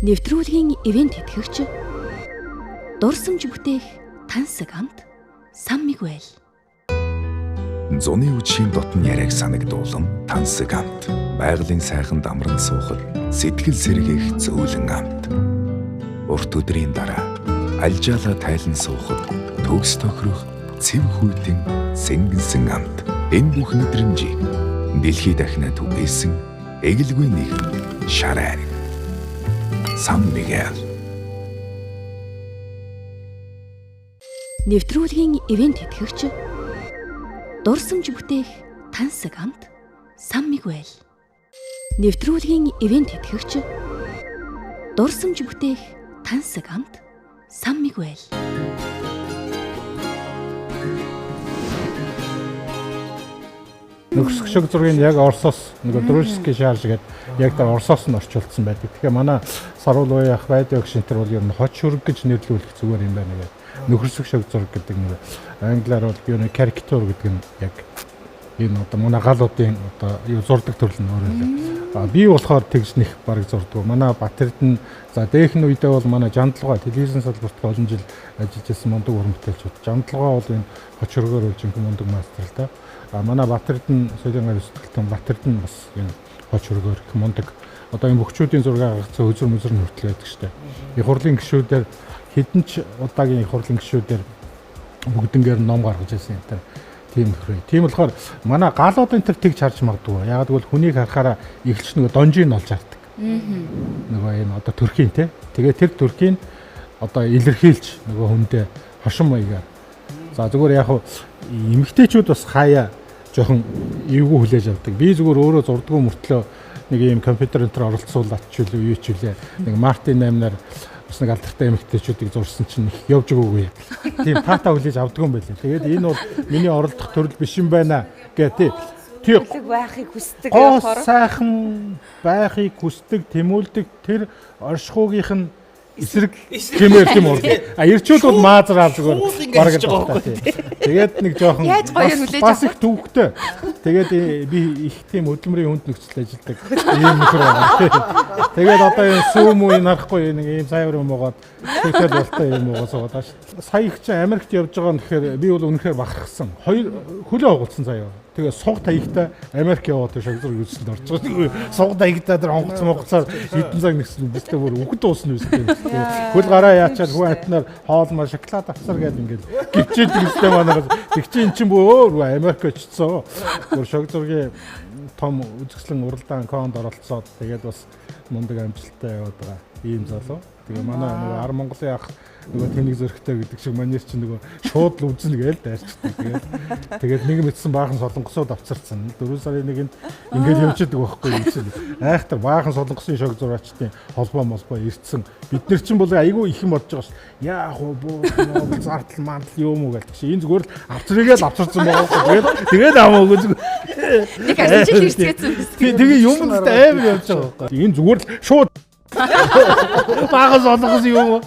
Нэвтрүүлгийн ивент тэтгэгч дурсамж бүтээх тансаг амт Сан Мигуэл. Зуны үдшийн дотн яриаг санагдуулан тансаг амт. Байгалийн сайхан дамран суухад сэтгэл сэргээх зөөлөн амт. Урт өдрийн дараа альжаалаа тайлан суухад төгс тохирох цэв хүйтэн сэнгэнсэн амт. Энэ бүх мэдрэмжийг дэлхий дахинаа түгээсэн эгэлгүй нэгэн шар айраг. Сан Мигэл. Нэвтрүүлгийн ивент тэтгэгч Дурсамж бүтээх тансаг амт Сан Мигуэл. Нэвтрүүлгийн ивент тэтгэгч дурсамж бүтээх тансаг амт Сан Мигуэл. Нөхөрсөх шог зургийг яг Оросоос нөгөө Дружский шарж гэдэг яг тэр Оросоос нь орчуулсан байдаг. Тэгэхээр манай Саруул уяах радио гişин тэр бол ер нь хот шүрэг гэж нэрлүүлэх зүгээр юм байна гэдэг. Нөхөрсөх шог зураг гэдэг нэг англиар бол юу нэг карикатур гэдэг нь яг энэ одоо манай галуудын одоо юу зурдаг төрөл нь өөр юм. А би болохоор тэгж нэх бараг зурдаг. Манай Батэрдэн за дээхэн үедээ бол манай Жандалгаа телевизэн салбарт олон жил ажиллаж байсан мундаг уран бүтээлчүүд. Жандалгаа бол энэ хот шүргээр бол жинхэнэ мундаг мастер л да. А манай Батэрдэн соёлын гарын сэтгэлтэн Батэрдэн бас энэ хот шүргээр их мундаг. Одоо энэ бөхчүүдийн зураг гаргацсан özөр мözөр нь хүртэл байдаг штэ. Их хурлын гишүүдээр хэдэн ч удаагийн их хурлын гишүүдээр бүгднгээр ном гаргаж ирсэн юм тэр. Тийм нөхрөө. Тийм болохоор манай галуудын тэр тэгж харж магадгүй. Яг гэвэл хүнийг харахаараа эхэлж нөгөө донжийг нь олж хардаг. Нөгөө энэ одоо төрхийн те. Тэгээ тэр төрхийн одоо илэрхийлж нөгөө хүндээ хошин маягаар. За зүгээр яг хуу эмэгтэйчүүд бас хаяа жоохон эвгүй хүлээж авдаг. Би зүгээр өөрөө зурдгүй мөртлөө нэг ийм компьютер энэ төр оролцуулаад ч үлээ юу ч үлээ. Нэг Мартин 8-аар бас нэг алдартай эмэгтэйчүүдийг зурсан чинь их явж өгөөгүй. Тийм таата хүлээж авдгүй юм байлээ. Тэгээд энэ бол миний оролдох төрөл биш юм байна гэх тий. Тэг байхыг хүсдэг болохоор сайхан байхыг хүсдэг, тэмүүлдэг тэр оршихуугийнх нь эсрэг хэмээр тийм үү. А ирчүүд бол маазраа зүгээр бараг л байна. Тэгээд нэг жоохон бас их төвөгтэй. Тэгээд би их тийм хөдөлмөрийн хүнд нөхцөл ажилладаг ийм нөхөр байгаа. Тэгээд одоо энэ сүүм үү энэ харахгүй нэг ийм саяар юм уугаад тэгэл болтой юм уугаа суугаад байгаа шүү. Сая их чинь Америкт явж байгаа нь тэгэхээр би бол үнэхээр бахархсан. Хоёр хөлөө угалсан заяа. Тэгээ суг таягтай Америк яваад тэр шог зураг үзсэнд орж байгаа. Суг таягтай тэр онгоц монгоцоор хэдэн цаг нэгсэн бистэ бүр үхэл дуусна үстэй. Хөл гараа яачаад хүү хатнаар хоол маа шоколад авсар гээд ингээд гिचээд үстэй манайх. Тэг чи эн чинь бүр Америк очсон. Бүр шог зургийн том үзэсгэлэн уралдаан конд оролцоод тэгээд бас мундаг амжилттай яваад байгаа ийм залуу. Тэгээ манай нөгөө ар Монголын ах нөгөө тэнэг зөрөгтэй гэдэг шиг манер чинь нөгөө шууд л үзнэ гээл дайрчдаг. Тэгээд нэг мэдсэн баахан солонгосууд авцарсан. 4 сарын нэгэнд ингээд явж идэг байхгүй юм чинь. Айхтар баахан солонгосын шог зураачдын холбоо молбоо ирсэн. Бид нар чинь бол айгүй их юм бодож байгаа ш. Яах вэ буу зардал мандал юм уу гээл. Энэ зүгээр л авцрыгээ л авцарсан байгаа байхгүй. Тэгээд амаагүй зүгээр. Нэг арчин жил ирсгээсэн биз. Тэгээ юм л амар явж байгаа байхгүй. Энэ зүгээр л шууд Баахан солонгос юм уу?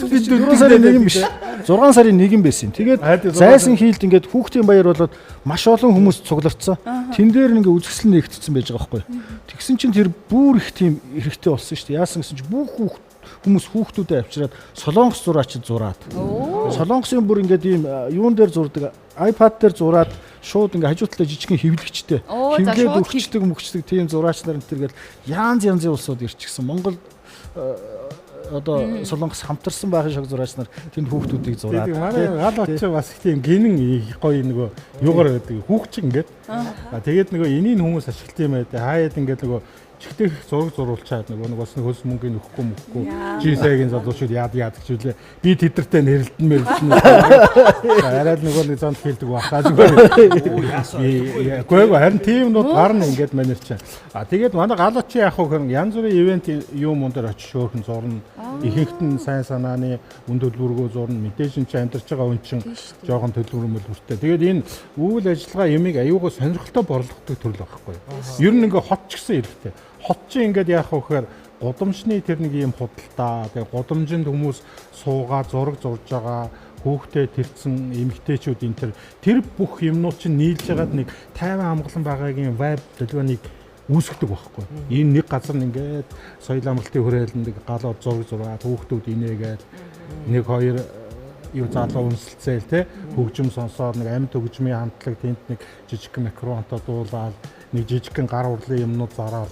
Бид 4 сарын 1 биш. 6 сарын 1 байсан. Тэгээд зайсан хийлд ингээд хүүхдийн баяр болоод маш олон хүмүүс цугларцсан. Тэн дээр ингээд үзэсгэлэн нэгтцсэн байж байгаа байхгүй. Тэгсэн чинь тэр бүр их тийм эрэгтэй болсон шүү дээ. Яасан гэсэн чинь бүх хүмүүс хүүхдүүдэд авчираад солонгос зураачид зураад. Солонгосын бүр ингээд ийм юун дээр зурдаг iPad дээр зураад шууд ингээ хажуу талдаа жижигхэн хэвлэгчтэй. Хэвлээд өгчдөг мөгчдөг тийм зураач нар энэ төр гэл янз янзын улсууд ирчихсэн. Монгол одоо солонгос хамтарсан байхын шог зураач нар тэнд хүүхдүүдийг зураад. Манай гал очиж бас их тийм гинэн гоё нөгөө юугаар байдаг хүүхч ингээд. Тэгээд нөгөө энийг хүмүүс ашиглт юм байд. Хаяад ингээд нөгөө чигтэх зураг зуруулчаад нөгөө нэг бас нэг хөлс мөнгөний өгөхгүй мөхгүй G-сайгийн залуучууд яад яад гэж үлээ. Би тэдэртэй нэрэлтэн мэрэлтэн. Арай л нөгөө нэг зонд хийлдэг баха зүгээр. Үгүй ээ харин тийм нууд гарна ингээд манер чинь. А тэгээд манай галуучин яах вэ гэхээр янз бүрийн ивент юм юм дээр очиж хөөхөн зурна. Ихэнхт нь сайн санааны үн төлбөргөө зурна. Мэдээж эн чинь амьдарч байгаа хүн чинь жоохон төлбөр мөлбөртэй. Тэгээд энэ үйл ажиллагаа ямиг аюугаа сонирхолтой борлогодог төрөл байхгүй. Ер нь ингээ хот ч гэсэн хэрэгтэй. Хот чинь ингээд яах вэ гэхээр гудамжны тэр нэг юм худалдаа, тэгээ гудамжинд хүмүүс суугаа зураг зурж байгаа, хүүхдээ тэрцэн эмэгтэйчүүд энэ тэр бүх юмнууд чинь нийлж байгаад нэг тайван амгалан байгаагийн вайб долгионыг үүсгдэг байхгүй. Энэ нэг газар нь ингээд соёл амралтын хүрээлэнд галууд зураг зураад хүүхдүүд инээгээл нэг хоёр юу залуу үнсэлцээл те хөгжим сонсоод нэг амьд хөгжмийн хамтлаг тэнд нэг жижигхэн микрофонтой дуулаад нэг жижигхэн гар урлын юмнууд зараал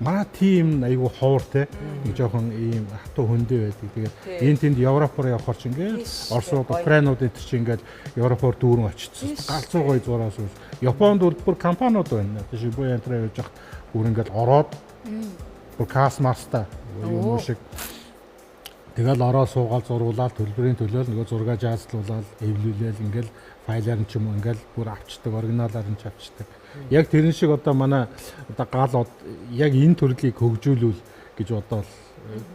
манай тим айгүй ховор те нэг жоохон ийм хатуу хөндөө байдаг. Тэгээд энэ тэнд Европоор явхаар ч ингээд Оросууд, Украинууд энэ чинь ингээд Европоор дүүрэн очсон. Галзуу гоё зураас үс. Японд бүр компаниуд байна. Шибуя энтрээ явж хахад бүр ингээд ороод бүр кас маста юм шиг Тэгэл ороо суугаал зургуулаад төлбөрийн төлөөл нөгөө зургаа жаазлуулаад эвлүүлээл ингээл файлаар нь ч юм уу ингээл бүр авчдаг, оригиналаар нь ч авчдаг. Яг тэрэн шиг одоо манай одоо гал од яг энэ төрлийг хөгжүүлүүл гэж бодоол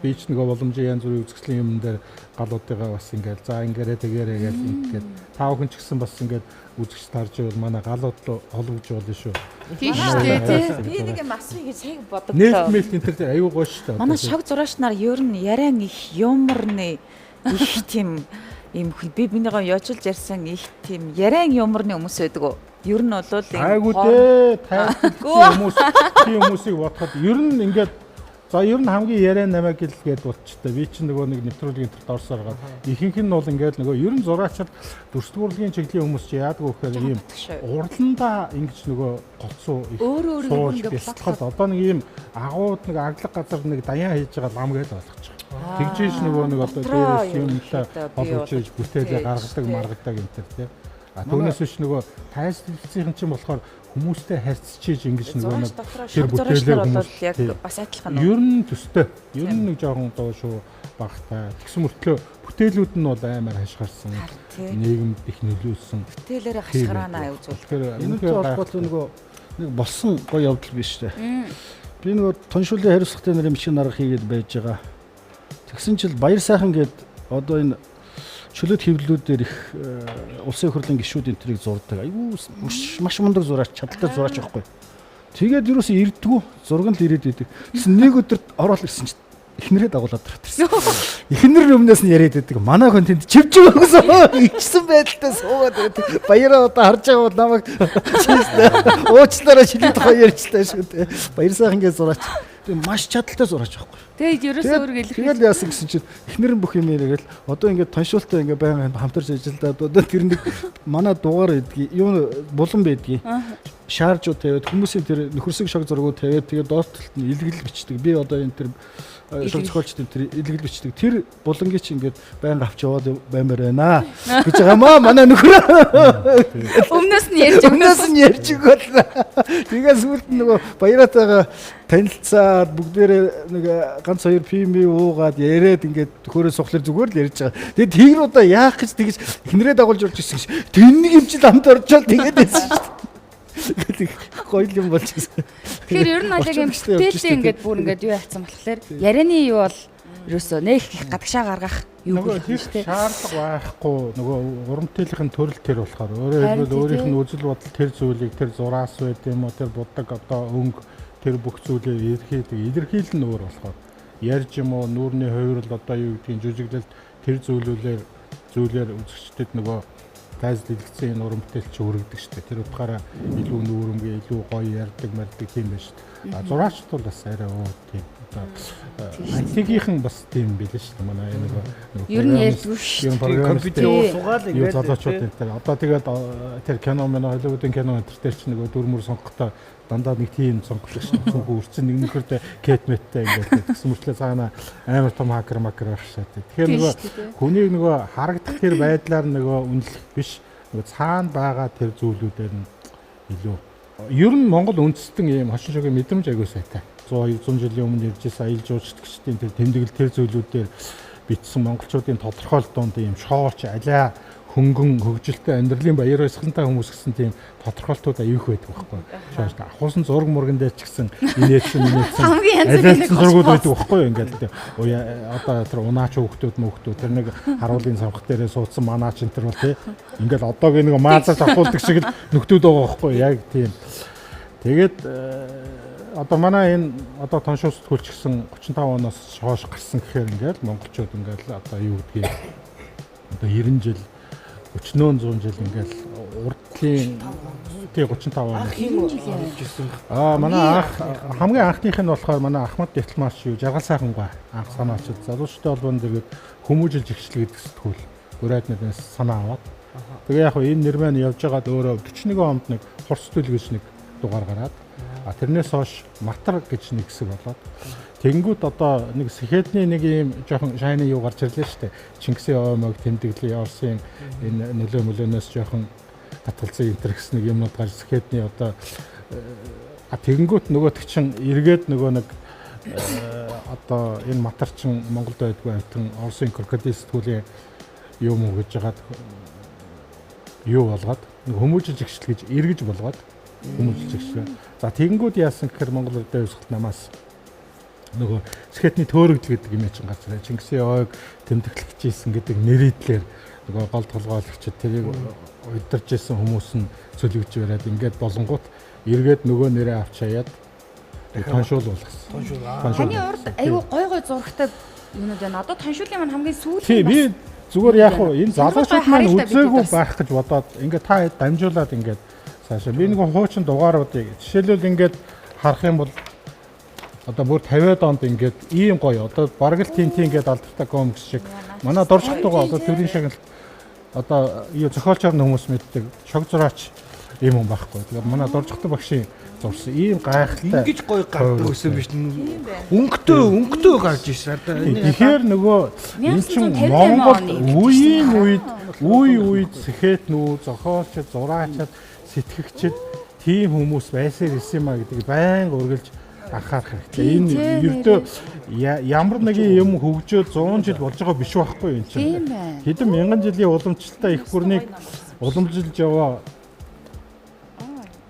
би ч нөгөө боломжийн янз бүрийн үзэсгэлэн юм дээр гал одыгаа бас ингээл за ингээрэ тэгээрэ гэж ингээд та бүхэн ч гэсэн бас ингээд үзэгч тарж ивэл манай гал од руу холбогдож болно шүү. Тийм шүү дээ, тий. Би нэг юм асууя гэж сая бодогдлоо. Нээлт мэлт энэ төр аюу гоё шүү дээ. Манай шог зураач нар ер нь яриан их юморны их тийм юм хүн би бинийгөө ёжилж ярьсан их тийм яриан юморны хүмүүс байдаг уу? Ер нь бол ийм айгуу дээ тайлбарлах хүмүүс тийм хүмүүсийг бодоход ер нь ингээд за ер нь хамгийн яриа намайг л гээд болчтой. Би чинь нөгөө нэг нэвтрүүлгийн төрт орсоор гад. Ихэнх нь бол ингээд нөгөө ер нь зураачид дүрслэг урлагийн чиглэлийн хүмүүс чи яадаг вэ гэхээр ийм урландаа ингэж нөгөө гоцуу их сууж бясалгал одоо нэг ийм агууд нэг аглаг газар нэг даян хийж байгаа лам гэж ойлгочих. Тэгжээш нөгөө нэг одоо дээрээс юм л холбож иж бүтээлээ гаргадаг маргадаг энэ төр тий. А түүнээс биш нөгөө тайзлцгийн чинь болохоор хүмүүстэй харьцчиж ингэж нөгөө нэг тэр бүтээлээ хүмүүс яг бас адилхан уу? Ер нь төстэй. Ер нь нэг жоохон дуу шүү багтай. Тэгсэн мөртлөө бүтээлүүд нь бол амар хашгирсан. Нийгэмд их нөлөөлсөн. Бүтээлээрээ хашгираана аюу зүйл. Тэгэхээр энэтэй холбоотой нөгөө нэг болсон гоё явдал биш үү? Би нөгөө тоншуулын хариуцлагатай нарын бичгийн дарга хийгээд байж байгаа. Тэгсэн чил Баяр сайхан гээд одоо энэ чөлөөт хэвлэлүүдээр их улсын хурлын гишүүд энэ тэрийг зурдаг. Айгүй маш мундаг зураач, чадaltaй зураач байхгүй. Тэгээд юусэн ирдгүү, зураг нь л ирээд идэг. Тэгсэн нэг өдөр ороод ирсэн чинь эхнэрээ дагуулад ороод ирсэн. Эхнэр өмнөөс нь яриад идэг. Манай хүн тэнд чивчив өгсөн. Ичсэн байдалтай суугаад байдаг. Баяраа одоо харж байгаа бол намайг уучлаарай шилэн тухай ярьчлаа шүү дээ. Баяр сайхан гэж зураач. Тийм маш чадaltaй зураач байхгүй. Тэгээд ерөөсөө өөргөө илэрхийлж. Тэгэл яасан гэсэн чинь эхнэр нь бүх юм яриад одоо ингээд тоншуултаа ингээд байнга хамтарч ажиллаад одоо тэр нэг манай дугаар байдгийг юу булан байдгийг шааржууд тавиад хүмүүсийн тэр нөхөрсөг шог зургууд тавиад тэгээд доод талд нь илгэл бичдэг. Би одоо энэ тэр шог зохиолчд энэ тэр илгэл бичдэг. Тэр булангийн чи ингээд байнга авч яваад баймаар байна гэж байгаамаа манай нөхөр. Өмнөөс нь ярьж өмнөөс нь ярьж өгөөл. Тэгээ сүүлд нь нөгөө баяратайгаа танилцаад бүгдээрээ нэг ганц хоёр пими уугаад яриад ингээд хөрөө сухлаар зүгээр л ярьж байгаа. Тэгээд тэр удаа яах гэж тэгж эхнэрээ дагуулж орж ирсэн гэж тэр нэг юм чил хамт орчоод тэгээд байсан шүү дээ. Гоё юм болж ирсэн. Тэгэхээр ер нь бол яг юм бүтээлээ ингээд бүр ингээд юу яатсан болохоор ярианы юу бол ерөөсөө нэх их гадагшаа гаргах юу нөгөө тэр шаардлага байхгүй нөгөө уран бүтээлийн төрөл тэр болохоор өөрөөр хэлбэл өөрийнх нь үзэл бодол тэр зүйлийг тэр зураас байд юм уу тэр будаг одоо өнгө тэр бүх зүйлээ илэрхийлдэг илэрхийлэл нь өөр болохоор ярьж юм уу нүүрний хувирал одоо юу гэдгийг жүжиглэлт тэр зүйлээр үзэгчдэд нөгөө тайз дэлгэцэн энэ уран бүтээл чи өргөдөг шүү дээ. Тэр утгаараа илүү нүүрэмгээ, илүү гоё ярьдаг, мардаг тийм байна шүү дээ. А зураачд бол бас арай өөр тийм одоо антикийнхэн бас тийм билээ шүү дээ. Манай нөгөө ер нь ярьдгүй шүү дээ. Компьютер суугаал ингээд залуучууд энэ тэр одоо тэгээд тэр кино мэн Холливуудын кино энэ төр чи нөгөө дүрмөр сонгохдоо дандаа нэг тийм сонголт шүү дээ. Цүнхүү үрцэн нэг нөхөртэй кет меттэй ингээд тэгсэн мөртлөө цаана амар том хакер макер байх шээ. Тэгэхээр нөгөө хүнийг нөгөө харагдах тэр байдлаар нөгөө үнэлэх биш нөгөө цаана байгаа тэр зүйлүүдээр нь илүү. Ер нь Монгол үндэстэн ийм хошин шогийн мэдрэмж аягүй сайтай. 100 200 жилийн өмнө ирж байсан аялал жуулчдын тэр тэмдэглэл тэр зүйлүүдээр бичсэн монголчуудын тодорхойлолт донд ийм шоолч алиа хөнгөн хөгжилтэй амьдралын баяр баясгалантай хүмүүс гэсэн тийм тодорхойлтууд аюух байдаг байхгүй. Шоолч ахуусан зураг мурган дээр ч гэсэн инээдсэн хамгийн янз бүрийн зургууд байдаг байхгүй юу ингээд тийм одоо тэр унаач хүүхдүүд мөхтүүд тэр нэг харуулын цамх дээрээ суудсан манаач энэ төр бол тий ингээд одоогийн нэг маазаж ахуулдаг шиг л нөхдүүд байгаа байхгүй яг тийм. Тэгээд одоо манай энэ одоо тоншуу сэтгүүлч гэсэн 35 оноос хойш гарсан гэхээр ингээд монголчууд ингээд одоо юу гэдгийг одоо 90 жил өчнөөн 100 жил ингээд урдлын тий 35 он. Аа манай анх хамгийн анхных нь болохоор манай Ахмад Дэтлмарч юу жаргал сайхан гой анх санаачил залуучдын холбоонд ирээд хүмүүжилж ихчлээ гэдэг сэтгүүл урайд нэрээс санаа аваад. Тэгээ яг хөө энэ нэр маань явж байгаад өөрөө 41 онд нэг хурц төл гэж нэг дугаар гараад а тэрнээс хойш матар гэж нэг хэсэг болоод тэгэнгүүт одоо нэг сэхэдний нэг ийм жоохон шайны юу гарч ирлээ шүү дээ. Чингисийн оймог тэмдэглэе Оросын энэ нөлөө мөлөөнөөс жоохон татгалзсан энэ төр гэсэн нэг юмнууд гарч сэхэдний одоо а тэгэнгүүт нөгөөтг чинь эргээд нөгөө нэг одоо энэ матарчин Монголд байдгүй амтан Оросын крокодил сэтгүүлийн юм уу гэж жагаад юу болгоод нэг хүмүүжил жигшил гэж эргэж болгоод хүмүүжил жигшил. За тэгэнгүүт яасан гэхээр Монгол Эрдэнэ Хувьсгалт намаас нөгөө скетний төөрөгдөл гэдэг юм чинь гарч ирээ. Чингисийн ойг тэмдэглэж ийсэн гэдэг нэрийдлэр нөгөө гол толгойлогчид тэрийг удирж исэн хүмүүс нь цөлөгж бариад ингээд болонгууд эргээд нөгөө нэрээ авч хаяад тоншуул болгосон. Таны урд айгүй гой гой зурагтай юмнууд байна. Одоо тоншуулын маань хамгийн сүүлийн Тий, би зүгээр яг уу энэ залуучууд маань үзээгүй байх гэж бодоод ингээд та дамжуулаад ингээд цаашаа би нэг хуучин дугааруудыг жишээлбэл ингээд харах юм бол одоо бүр 50-ад онд ингээд ийм гоё одоо бараг л тин тин ингээд алдартай комикс шиг манай дуршигтайгаа одоо төрийн шагналт одоо юу зохиолчоор нь хүмүүс мэддэг шог зураач ийм хүн байхгүй. Тэгээд манай дуржигтай багшийн зурсан ийм гайхалтай ингэж гоё гардаг гэсэн биш өнгөтэй өнгөтэй гарч ирсэн. Тэгэхээр нөгөө энэ чинь Монгол үеийн үед үе үед сэхэтнүү зохиолчд зураачд сэтгэгчд тийм хүмүүс байсаар ирсэн юм а гэдгийг байнга үргэлж анхаарах хэрэгтэй. Энэ ердөө ямар нэгэн юм хөгжөөд 100 жил болж байгаа биш байхгүй юм чинь. Хэдэн мянган жилийн уламжлалтай их гүрнийг уламжилж яваа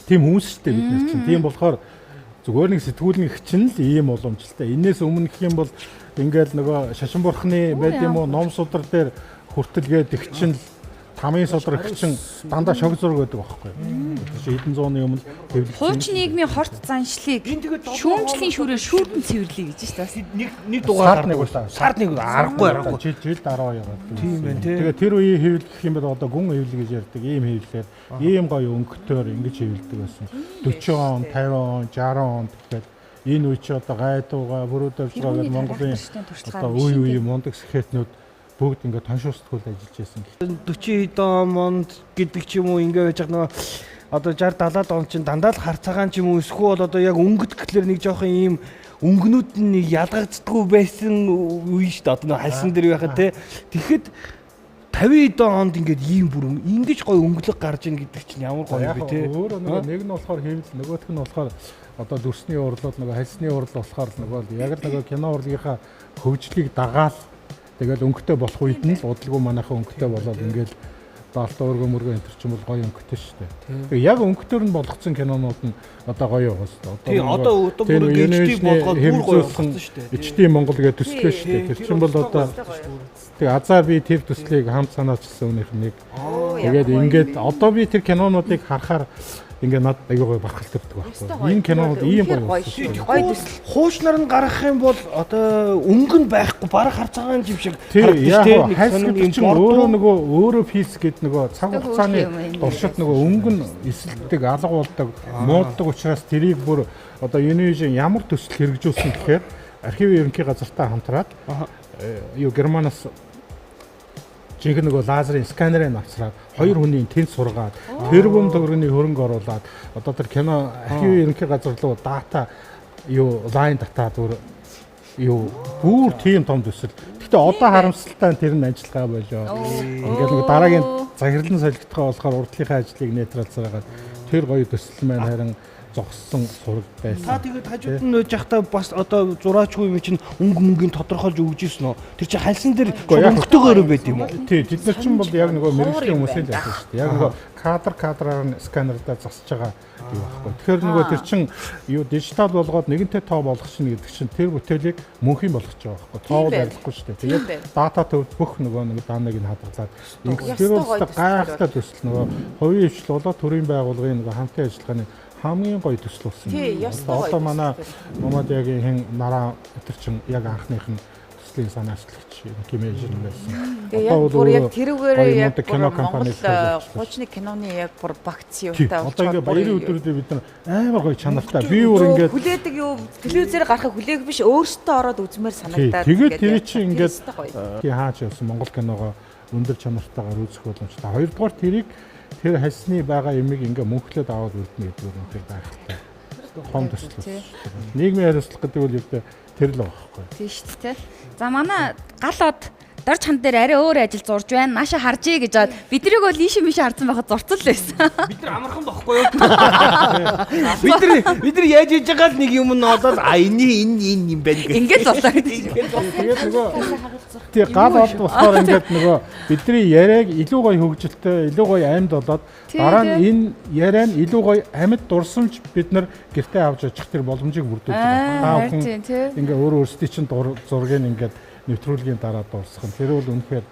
тийм хүмүүс шүү дээ бид нар чинь. Тийм болохоор зүгээр нэг сэтгүүлэн их чинь л ийм уламжлалтай. Энээс өмнө гэх юм бол ингээл нөгөө шашин бурхны байд юм уу ном судар дээр хүртэлгээд их чинь л тамын судар их чинь дандаа шог зураг байдаг байхгүй. Тэр чинь хэдэн зууны өмнө хэвлэгдсэн. Хуучин нийгмийн хорт заншлыг шүүмжлийн шүүрээр шүүрдэн цэвэрлэе гэж шүү дээ. Нэг нэг дугаар нэг удаа. Сард нэг аргагүй аргагүй. Жил жилд 10 яваад. Тийм байна тий. Тэгээ тэр үеийн хэвлэл гэх юм бол одоо гүн хэвлэл гэж ярьдаг ийм хэвлэлээр ийм гоё өнгөтөөр ингэж хэвлэдэг байсан. 40 он, 50 он, 60 он гэхэд энэ үе чи одоо гайдууга, бүрүүдвж байгаа гэдэг Монголын одоо үе үеийн мундаг сэхэтнүүд бүгд ингээд тоншуу сэтгүүл ажиллаж байсан гэх. 40 хэдэн онд гэдэг ч юм уу ингээ байж байгаа нөгөө одоо 60 70-аад он чинь дандаа л хар цагаан ч юм уу эсвэл одоо яг өнгөт гэхлээр нэг жоохон ийм өнгөнүүд нь нэг ялгагддаггүй байсан үе шүү дээ. Одоо нэг хальсан дээр байхад те. Тэгэхэд 50 хэдэн онд ингээд ийм бүр ингэж гоё өнгөлөг гарч ийн гэдэг чинь ямар гоё юм бэ те. Өөрөө нөгөө нэг нь болохоор хэвлэл нөгөөх нь болохоор одоо дүрсний урлал нөгөө хальсны урлал болохоор нөгөө яг л нөгөө кино урлагийнхаа хөгжлийг дагаал тэгэл өнгөтэй болох үед нь л удалгүй манайхан өнгөтэй болоод ингээл даалт өргө мөргө энэ төр чинь бол гоё өнгөтэй шүү дээ. Тэгээ яг өнгөтөр нь болгоцсон кинонууд нь одоо гоё байгаа шүү дээ. Тий, одоо одоо бүр HD болгоод бүр гоё болгоцсон шүү дээ. HD Монгол гэдэг төслөө шүү дээ. Тэр чинь бол одоо тэгээ азаа би тэр төслийг хамт санаачилсан үнийх нэг. Тэгээд ингээд одоо би тэр кинонуудыг харахаар ингээ над аягүй гоё бархал төрдөг байхгүй. Энэ кинонууд ийм гоё болсон. Гоё төсөл. Хуучнаар нь гаргах юм бол одоо өнгө нь байхгүй бараг хар цагаан юм шиг харагдаж тийм. Хайс гэдэг чинь өөрөө нөгөө өөрөө физ гэдэг нөгөө цаг хугацааны туршид нөгөө өнгө нь эсэлтдэг, алга болдог, мууддаг учраас тэрийг бүр одоо Univision ямар төсөл хэрэгжүүлсэн гэхээр архивын ерөнхий газартай хамтраад юу Германаас жинхэнэ нөгөө лазерын сканерыг авчраад хоёр хүний тент сургаад тэрбум төгрөгийн хөрөнгө оруулаад одоо тэр кино архивын ерөнхий газар руу дата юу лайн дата бүр юу бүр тийм том төсөл. Гэхдээ одоо харамсалтай нь тэр нь ажиллагаа болоо. Ингээд нөгөө дараагийн захирлан солигдохоо болохоор урдлынхаа ажлыг нейтралцаагаад тэр гоё төсөл маань харин зогссон сураг байсан. Та тэгээд хажууд нь байж байхдаа бас одоо зураачгүй юм чинь өнгө мөнгөний тодорхойлж өгч ирсэн үү? Тэр чинь хальсан дээр өнгөтэйгээр байд юм уу? Тий, тэд нар чинь бол яг нөгөө мэргэжлийн хүмүүсийн л байсан шүү дээ. Яг нөгөө кадр кадраар нь сканердаа засаж байгаа юу байхгүй. Тэгэхээр нөгөө тэр чинь юу дижитал болгоод нэгэнтээ тоо болгох чинь гэдэг чинь тэр бүтээлийг мөнхийн болгож байгаа байхгүй. Тоо бол арилахгүй шүү дээ. Тэгээд дата төвд бүх нөгөө нэг даныг нь хадгалаад тэр бол гайхалтай төсөл нөгөө хувийн хвшил болоод төрийн байгууллагын нөгөө хамтын ажиллагааны хамгийн гоё төсөл болсон. Одоо манай Момадягийн хэн нараа тэр чинь яг анхных нь төслийн санаачлагч хэмээн байсан. Тэгээ яг бүр яг тэрүүгээр яг кино компани хуучны киноны яг бүр багц юутай болчиход. Одоо ингээ баярын өдрүүдээ бид нар амар гоё чанартай. Би өөр ингээд хүлээдэг юу телевизээр гарахыг хүлээх биш өөртөө ороод үзмээр санагдаад. Тэгээд тэр чинь ингээд тий хаач явсан Монгол киногоо өндөр чанартайгаар үзэх боломжтой. Хоёрдугаар тэрийг тэр хальсны байгаа юмыг ингээ мөнхлөөд аваад үлдэнэ гэдэг нь тэр гайхалтай. Том төсөл. Нийгмийн хариуцлага гэдэг бол ердөө тэр л байгаа байхгүй. Тийм шүү дээ. За манай гал од Дорж хан дээр арай өөр ажил зурж байна. Нааша харжээ гэж жаад биднийг бол ийш миш харсан байхад зурцал байсан. Бид нар амархан бохгүй юу? Бид нар яаж хийж байгаа л нэг юм нь олоод а энэ энэ энэ юм байна гэх. Ингээд болоо гэдэг. Тэгээд нөгөө тий гал олд болохоор ингээд нөгөө бидний яриаг илүү гоё хөгжилтэй, илүү гоё амьд болоод дараа нь энэ яриа нь илүү гоё амьд дурсамж бид нар гэртээ авч очих тэр боломжийг бүрдүүлж байгаа. Та бүхэн ингээ өөр өөрсдийн чинь зургийг ингээд нэвтрүүлгийн дараа дурсах нь тэр бол үнэхээр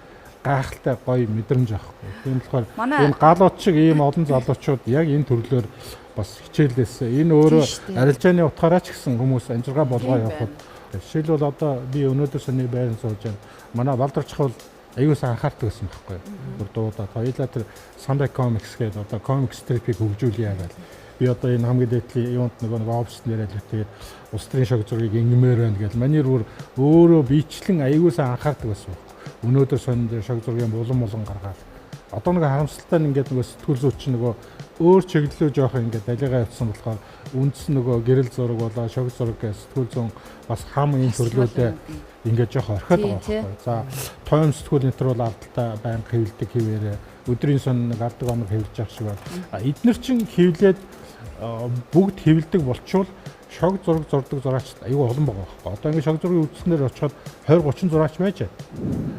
гайхалтай гоё мэдрэмж аахгүй. Тийм болохоор энэ галууд шиг ийм олон залуучууд яг энэ төрлөөр бас хичээлээс энэ өөрөө арилжааны утгаараа ч гэсэн хүмүүс амжиргаа болгоо явахад жишээлбэл одоо би өнөөдөр сүүний байран сууж байна. Манай Балдарчих бол аюул сан анхаардаг гэсэн байхгүй. Бүр дуудаад хоёулаа тэр Sunday Comics гэдэг одоо comic strip-ийг хөгжүүлье гэж. Би одоо энэ хамгийн дээдлийн юунд нөгөө нэг офис нэрэл тэгээд улс төрийн шог зургийг ингэмээр байна гэж. Манай бүр өөрөө биечлэн аюул сан анхаардаг байсан байхгүй. Өнөөдөр сонин дээр шог зургийн булан булан гаргаад одоо нэг харамсалтай нь ингээд нөгөө сэтгүүл зүйч нөгөө өөр чиглэлөө жоох ингээд далигаа явцсан болохоор үндс нөгөө гэрэл зураг болоо шог зураг гэх сэтгүүл зүүн бас хам энэ төрлүүдээ ингээд жоох орхиод байгаа байхгүй. За тойм сэтгүүл энэ төр бол ардталтай байнга хэвлдэг хэвээрээ өдрийн сон нэг алдаг оног хэвлэж явах шиг байна. А эднэр чин хэвлээд бүгд хэвлдэг болчвол шог зураг зурдаг зураачд аюу олон байгаа байхгүй. Одоо ингээд шог зургийн үзснээр очиход 20 30 зураач байж байна.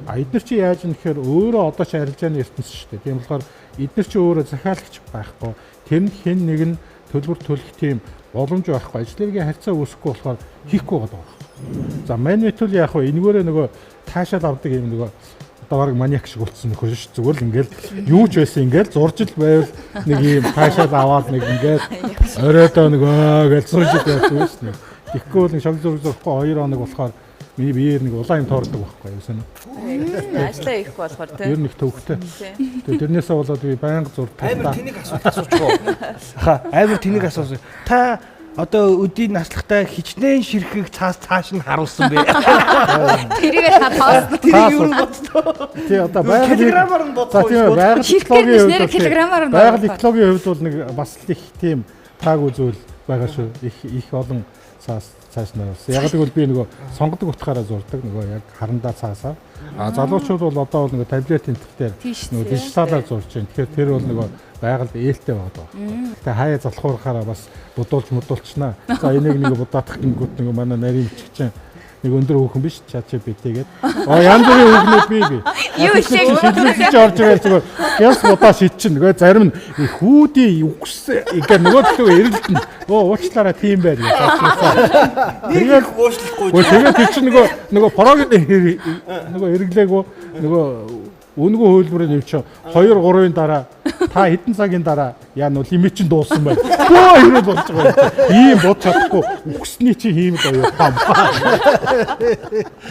А эднэр чи яаж юм гэхээр өөрөө одоо чи арилжааны ертөнц шүү дээ. Тийм болохоор эднэр чи өөрөө захиалагч байхгүй. Тэрэнд хэн нэг нь төлбөр төлөх тийм боломж байхгүй. Ажил эргийн харьцаа үүсэхгүй болохоор хийхгүй байгаа байхгүй. За манитул яг хөө энэгээрээ нөгөө таашаал авдаг юм нөгөө одоо бараг маниак шиг болцсон нөхөр шүү. Зүгээр л ингээл юу ч байсан ингээл зурж л байвал нэг юм таашаал аваад нэг ингээл оройдоо нэг аа гэж сууж явдаг шүү дээ. Тэгэхгүй бол нэг шог зураг зурхгүй 2 хоног болохоор миний биеэр нэг улаан юм тоордог байхгүй юу сэн. Ажлаа хийхгүй болохоор тийм. Ер нь их төвхтэй. Тэгээ тэрнээсээ болоод би байнга зурдаг. Амар тэнэг асуулт асуучих уу? Аха, амар тэнэг асуусан. Та одоо өдийн наслахтай хичнээн ширхэг цаас цааш нь харуулсан бэ? Тэрийг та тоосон. Тэрийг юу боддоо? Тий одоо байгаль килограммаар нь бодох. Тийм байгаль экологийн хувьд килограммаар нь байгаль экологийн хувьд бол нэг бас л их тийм таагүй зүйл байгаа шүү. Их олон цаас цааш нь харуулсан. Яг гэвэл би нөгөө сонгодог утгаараа зурдаг нөгөө яг харандаа цаасаа. А залуучууд бол одоо бол нөгөө таблет энэ төр нөгөө дижиталаар зурж байна. Тэгэхээр тэр бол нөгөө байгальд ээлтэй байгаа даа. Гэтэ хаяа залхуурахаараа бас будуулж мудуулчнаа. За энийг нэг будаадах гингүүт нөгөө манай нарийн бичигчин нэг өндөр хүүхэн биш ChatGPT гээд. Оо янз бүрийн хүүхнүүд бий би. Юу шиг шилжүүлж орж ирэл зүгээр гяс будаа шидчин. Нөгөө зарим нь хүүдий үгс ингээ нөгөө төлөө эрэлтэн. Оо уучлаарай тийм байр гэж уучлаа. Тэгээд уучлахгүй. Тэгээд тэр чинь нөгөө прогийн нөгөө эргэлээгүү нөгөө үнэгүй хөлбөрөөр нэвч 2 3-ын дараа та хэдэн цагийн дараа яа нөө лимит чинь дууссан байна. Гөө хэрэг болж байгаа юм. Ийм бод чадахгүй үхсний чи хиймэл оюу хам.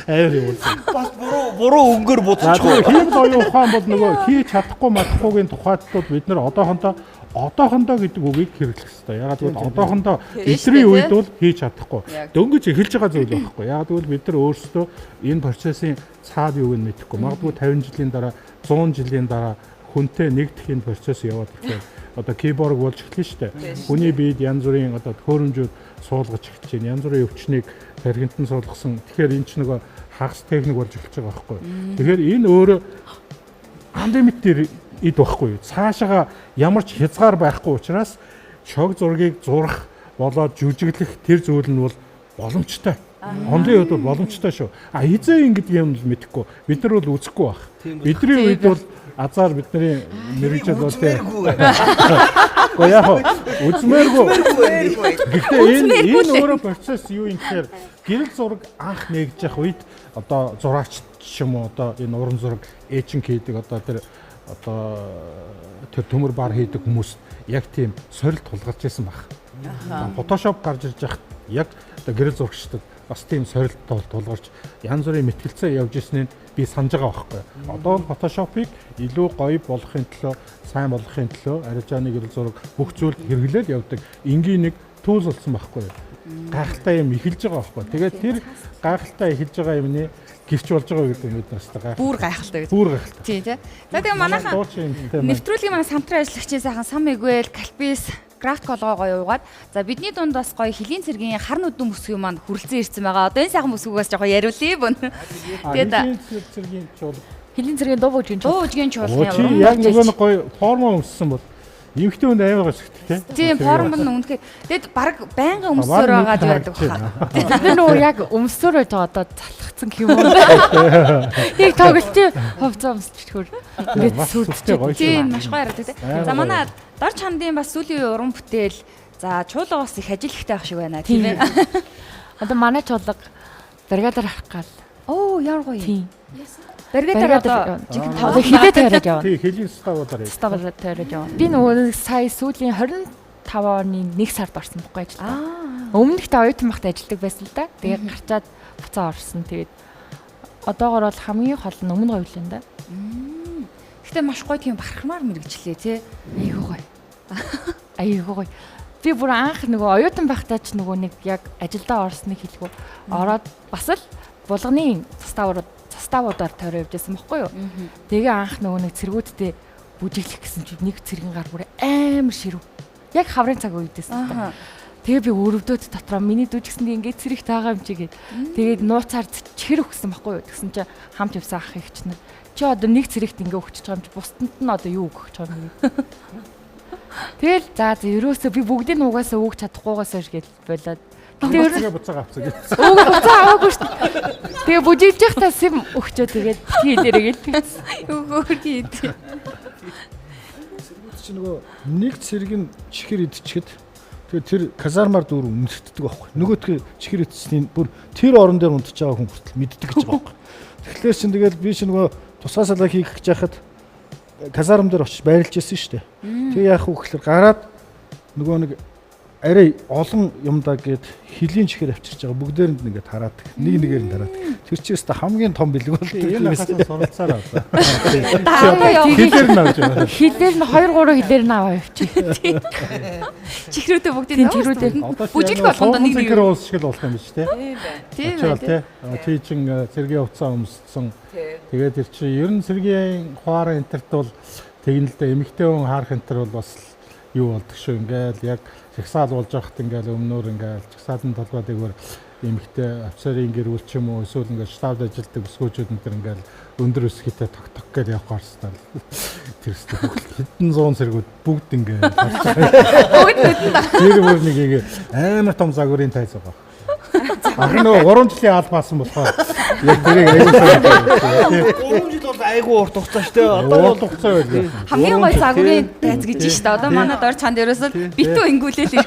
Айр юм уу. Бас буруу өнгөөр бодчихгүй. Хиймэл оюун ухаан бол нөгөө хийж чадахгүй мадахгүйгийн тухайд бид нар одоохондоо гэдэг үгийг хэрэглэх хэрэгтэй. Ягаад гэвэл одоохондоо бидний үед бол хийж чадахгүй. Дөнгөж эхэлж байгаа зүйл байхгүй. Ягаад гэвэл бид нар өөрсдөө энэ процессын цаад юуг нь мэдэхгүй. Магадгүй 50 жилийн дараа, 100 жилийн дараа хүнтэй нэгдэх энэ процесс яваад ирэхээр одоо киборг болж эхэлнэ шүү дээ. Хүний биед янз бүрийн одоо төхөөрөмжүүд суулгаж эхэлж байна. Янз бүрийн өвчнийг тархинтан суулгасан. Тэгэхээр энэ ч нөгөө хагас техник болж эхэлж байгаа байхгүй. Тэгэхээр энэ өөрөө unlimited эд байхгүй юу. Цаашаага ямар ч хязгаар байхгүй учраас шог зургийг зурах болоод жүжиглэх тэр зүйл нь бол боломжтой. Онлын хувьд бол боломжтой шүү. А хизээ ингэдэг юм бол мэдэхгүй. Бид нар бол үзэхгүй байх. Бидний үед бол азар бидний мэргэжил бол тийм. Гэхдээ яг үзмээргүй. Гэхдээ энэ өөрөө процесс юу юм гэхээр гэрэл зураг анх нэгж явах үед одоо зураач ч юм уу одоо энэ уран зураг эйчинг хийдэг одоо тэр төмөр бар хийдэг хүмүүс яг тийм сорилт тулгарч байсан баг. Photoshop гарч ирж байхад яг одоо гэрэл зурагчдад бас тийм сорилт тулгарч янз бүрийн мэтгэлцээ явж ирснийг би санаж байгаа байхгүй. Одоо бол Photoshop-ыг илүү гоё болгохын төлөө, сайн болгохын төлөө арилжааны гэрэл зураг бүх зүйлд хэрэглээл явдаг. Энгийн нэг түүл болсон байхгүй. Гайхалтай юм эхэлж байгаа байхгүй. Тэгээд тэр гайхалтай эхэлж байгаа юмны гэрч болж байгаа гэдэг нь бид нар хэвээр гайхалтай. Бүр гайхалтай гэж. Бүр гайхалтай. Тийм тий. За тэгээ манайхан нэвтрүүлгийн манай самтран ажиллагчийн сайхан Сам Игвэл, Калпис, крафт колгоо гоё уугаад за бидний дунд бас гоё хилийн цэргийн хар нүдэн бүсгүй маань хүрэлцэн ирсэн байгаа. Одоо энэ сайхан бүсгүйгээс жоохон яриулъя бөн. Тэгээд хилийн цэргийн чуулга. Хилийн цэргийн дуу бүжгийн чуулга. Дуу бүжгийн чуулгын уран яг нөгөө нэг гоё формо өмссөн бол эмэгтэй хүн амар гоё сэгтэй тий. Тийм форм нь үнэхээр тэгэд баг байнгын өмсөөр байгаа гэдэг байна. Тэр нөгөө яг өмсөөр байж байгаа одоо залхацсан гэх юм уу. Яг тоглолтын хувцас өмсчихөр ингээд сүрдчих. Тийм маш гоё харагдав тий. За манай Дор чамдын бас сүүлийн үеийн уран бүтээл за чуулга бас их ажил ихтэй байх шиг байна тийм ээ. Одоо манай чуулга бригадаар авах гал. Оо ямар гоё. Тийм. Бригадаар одоо жинхэнэ одоо хилээ тойроод явна. Тийм хилийн ставуудаар. Ставуудаар тойроод явна. Би нөгөө сая сүүлийн 25 оны 1 сард орсон бохгүй ажилдаа. Өмнөх та оюутан байхдаа ажилладаг байсан л да. Тэгээд гарчаад буцаа орсон. Тэгээд одоогор бол хамгийн хол нь өмнө говьлын да. Гэтэ маш гоё тийм бархмаар мэрэгчлээ тий. Айгүй гоё. Айгүй гоё. Би бүр анх нөгөө оюутан байхдаа ч нөгөө нэг яг ажилдаа орсныг хэлэхүү. Ороод бас л булганы заставуудаар тойроо явж байсан бохгүй юу. Тэгээ анх нөгөө нэг цэргүүдтэй бүжиглэх гэсэн чинь нэг цэргэн гар бүр амар ширв. Яг хаврын цаг үедээс л та. Тэгээ би өрөвдөөд дотроо миний дүү ч гэсэн ингээд цэрэг таага юм чи гээд. Тэгээд нууцаар чихэр өгсөн бохгүй юу. Тэгсэн чинь хамт явсан ах их чинь чи одоо нэг цэрэгт ингээ өгчөж байгаа юм чи бусдад нь одоо юу өгөх гэж байгаа юм бэ? Тэгэл за ерөөсөө би бүгдийг нь угаасаа өгч чадахгүйгаас хойш гэж болоод. Тэгээ ерөөсөө буцаага авцаа гэж. Үгүй буцаа аваагүй шүү дээ. Тэгээ бүжиглж байхдаа сэм өгчөө тэгээд хийлээрэй гэл тэгсэн. Өгөөр хийд. Цэргүүд чинь нөгөө нэг цэрэг нь чихэр идчихэд тэгээ тэр казармаар дүүр үнэртдэг байхгүй. Нөгөөдгөө чихэр идсэний бүр тэр орон дээр унтж байгаа хүн хүртэл мэддэг гэж байгаа байхгүй. Тэгэхээр чинь тэгэл би чинь нөгөө тусгай салаа хийх гэж яхад казарм дээр очиж байрлаж байсан шүү дээ. Тэгээ яах вэ гэхээр гараад нөгөө нэг арай олон юмдаа гээд хилийн чихэр авчирч байгаа бүгдээрэнд нь ингээд тараадаг. Нэг нэгээр нь тараадаг. Тэр чинь өстө хамгийн том бэлэг болдог. Энэ хасаа суралцаараа. Хилээр нь авч байгаа. Хилээр нь 2 3 хилээр нь аваа явчих. Чихрүүдээ бүгдийг бүжиглэх болгондоо нэг нэг уус шиг л болох юм биш тий. Тийм ээ. Тий. Тий чин цэргийн хувцас өмссөн. Тэгээд тэр чинь ер нь цэргийн хуараа энтерт бол тэгнэ л дээ эмэгтэй хүн хаарах энтер бол бас юу болдог шүү. Ингээл яг жагсаал болж байхад ингээл өмнөр ингээл жагсаалын толгой дээгүүр эмэгтэй офицерын гэр бүл ч юм уу эсвэл ингээл штабд ажилладаг өсгөөчүүд энэ төр ингээл өндөр өсгийтэй тог тог гэж явах гарстай тэр өстө хэдэн зуун цэргүүд бүгд ингээл бүгд нүдэн даа. Тэр бүр нэг ингээ амар том загварын тайз байгаа. Ах нөгөө 3 жилийн аль баасан болохоор яг тэрийг аягүй сайн. 3 жил бол айгүй урт хугацаа шүү дээ. Одоо бол хугацаа байлаа. Хамгийн гоё загварын тайз гэж шүү дээ. Одоо манай дор чанд ерөөсөө битүү ингүүлээл.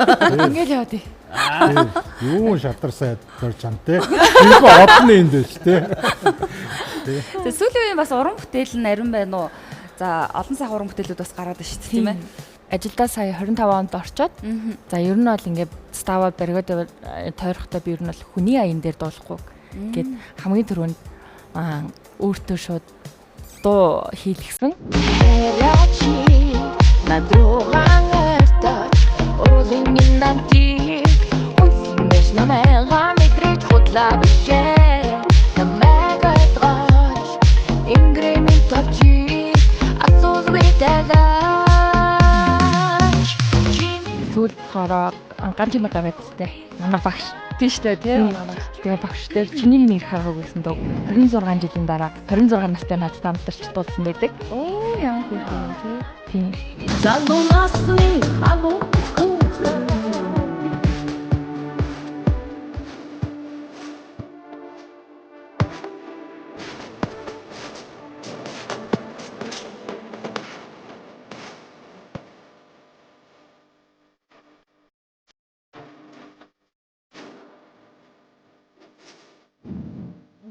Ингээл яваа тий. Юу шатар сайд дор чанд те. Ийгөө одны энд байж те. Тэгээ сүүлийн үеийн бас уран бүтээл нь ариун байна уу? За олон сайхан уран бүтээлүүд бас гараад байна шүү дээ, тийм ээ. Ажилдаа сая 25 онд орчоод за ер нь бол ингээд ставаа баригад тойрохдоо би ер нь бол хүний аян дээр дуулахгүй гэд хамгийн түрүүнд өөртөө шууд дуу хийлгсэн. Сүүлд болохоор ганц юм гавьдтай. Манай багш тийм шүү дээ тийм. Тэгээ багш дээр чиний нэр харах гэсэн дуу 26 жилийн дараа 26 настай надад хамтарч дуулсан байдаг. Оо ямар хөөрхөн юм тий. Тийм. Залуу насны агуу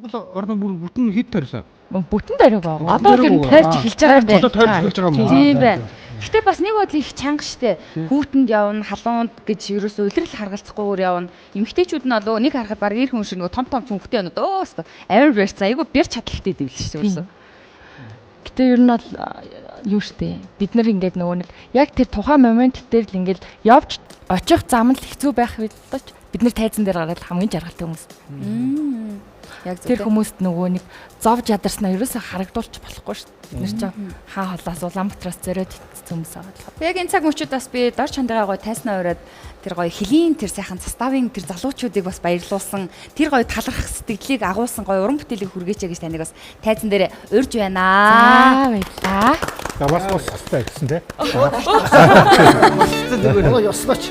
Монгол орны бүр бүтэн хэд тойрсон? Бүтэн тойрог байгаа. Одоо тэр тойрч эхэлж байгаа юм байна. Одоо тойрч эхэлж байгаа юм уу? Тийм байна. Гэтэ бас нэг бодлын их чанга штэ. Хүүтэнд явна, халуунд гэж ерөөсөө улирал харгалзахгүйгээр явна. Эмэгтэйчүүд нь болоо нэг харахад баг эр хүн шиг нөгөө том том цүнхтэй байна. Өө өстө амар барьцсан. Айгу бэр чадлагтай дэвэл штэ ерөөсөө. Гэтэ ер нь бол юу штэ. Бид нар ингээд нөгөө нэг яг тэр тухайн момент дээр л ингээд явж очих зам л хэцүү байх болтооч бид нар тайзан дээр гараад хамгийн жаргалтай хүмүүс. Тэр хүмүүст нөгөө нэг зовж ядарснаа ерөөсөө харагдуулж болохгүй шүү дээ. Бид нар чинь хаа холоос Улаанбаатараас зориод итсэн хүмүүс байгаа болохоор. Яг энэ цаг мөчид бас би дор чандгаа гоё тайснаа ураад тэр гоё хөлийн тэр сайхан заставын тэр залуучуудыг бас баярлуулсан тэр гоё талархах сэтгэлийг агуулсан гоё уран бүтээлийг хүргээч гэж таныг бас тайзан дээр урьж байна. За баярлалаа. За бас босох хэрэгтэй гэсэн тий. Зүгээр ёслооч.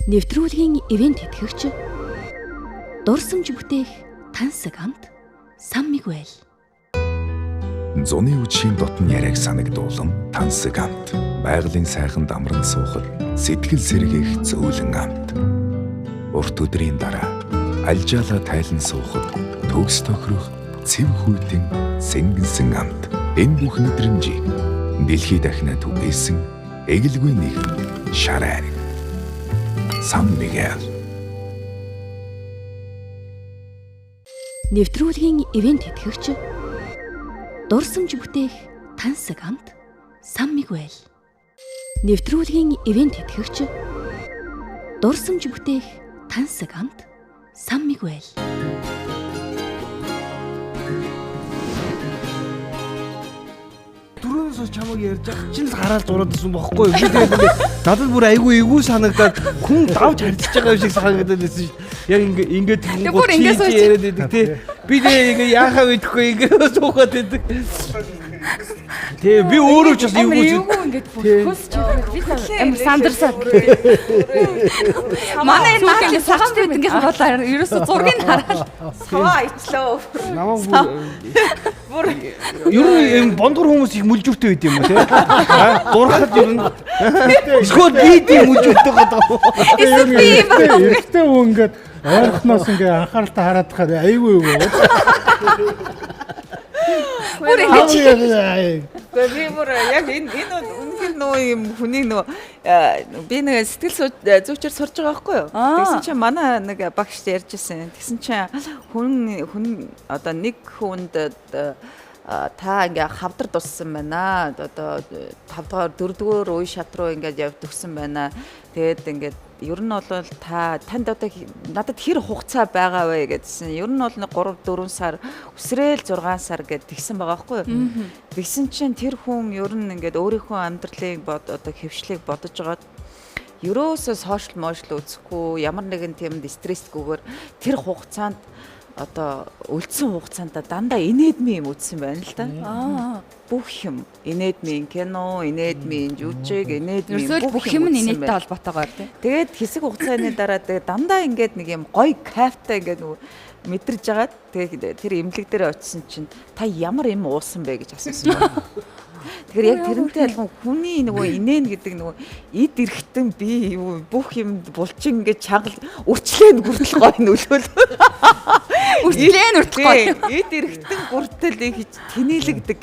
Нэвтрүүлгийн ивент тэтгэгч дурсамж бүтээх тансаг амт Сан Мигуэл. Зуны үдшийн дотн яриаг санагдуулан тансаг амт. Байгалийн сайхан дамран суухад сэтгэл сэргээх зөөлөн амт. Урт өдрийн дараа альжаалаа тайлан суухад төгс тохирох цэв хүйтэн сэнгэнсэн амт. Энэ бүх мэдрэмжийг дэлхий дахина түгээсэн эгэлгүй нэгэн шар айраг. Сан Мигуэл. Нэвтрүүлгийн ивент тэтгэгч дурсамж бүтээх тансаг амт Сан Мигуэл. Нэвтрүүлгийн ивент тэтгэгч дурсамж бүтээх тансаг амт Сан Мигуэл. Түрүүнээс чамайг ярьж байгаа чинь л гараал зураад ирсэн бохгүй юу? Би тэгээд надад бүр айгүй эвгүй санагдаад хүн давж харьцаж байгаа юм шиг санагдаад байсан шүү. Яг ингээд хүн яриад байдаг тий. Би тэгээ ингээ яахаа мэдэхгүй ингээ суухад байдаг. Тий, би өөрөө ч бас эвгүй ингээд хөлс чиглэл би амар сандарсаад. Манай энэ цагаан биднгийнх бол ерөөсө зургийг хараад саваа ичлөө. Намаа бүр ер нь юм бондгор хүмүүс их мүлжүүртэй байд юм уу тий? Дурахад ер нь эсвэл би тийм мүлжүүртэй гэдэг юм уу? Эсвэл би юм байна. Эрэгтэй хүн ингээд ойрхоноос ингээд анхааралтай хараад тахаар айгүй юу. Бүр ингэж Гэхдээ би бүр яг энэ үнэхээр нөгөө юм хүний нөгөө би нэг сэтгэл зүйчээр сурж байгаа байхгүй юу? Тэгсэн чинь манай нэг багш ярьж ирсэн. Тэгсэн чинь хүн одоо нэг хүнд та ингээ хавдар дуссан байна. Одоо 5 дугаар 4 дугаар үе шат руу ингээд явдгсан байна. Тэгээд ингээд ер нь бол та танд одоо надад хэр хугацаа байгаа вэ гэдсэн. Ер нь бол 3 4 сар өсрээл 6 сар гэд тэгсэн байгаа байхгүй юу? Тэгсэн чинь тэр хүн ер нь ингээд өөрийнхөө амьдралыг одоо хэвшлийг бодож байгаад ерөөсөө сошиал мошл үзэхгүй, ямар нэгэн тиймд стрессгүйгээр тэр хугацаанд одоо үлдсэн хугацаанд дандаа инээдмийн юм үзсэн байна л да. Бүх юм инээдмийн кино, инээдмийн жүжиг, инээдмийн бүх юм нь инээдтэй холбоотойгоор тий. Тэгээд хэсэг хугацааны дараа тэгээд дандаа ингээд нэг юм гоё кайфтай ингээд нөгөө мэдэрж агаад тэгээд тэр эмнэлэг дээр очисон чинь та ямар юм уусан бэ гэж асуусан байна. Тэгэхээр яг тэрнтэй адилхан хүний нөгөө инээн гэдэг нөгөө эд эргэтэн би юу бүх юм булчин ингээд чанга үрчлэн хүртэл гоё нөлөөл. Үрчлэн хүртэл гоё. Эд эргэтэн хүртэл их тэнэлэгдэг.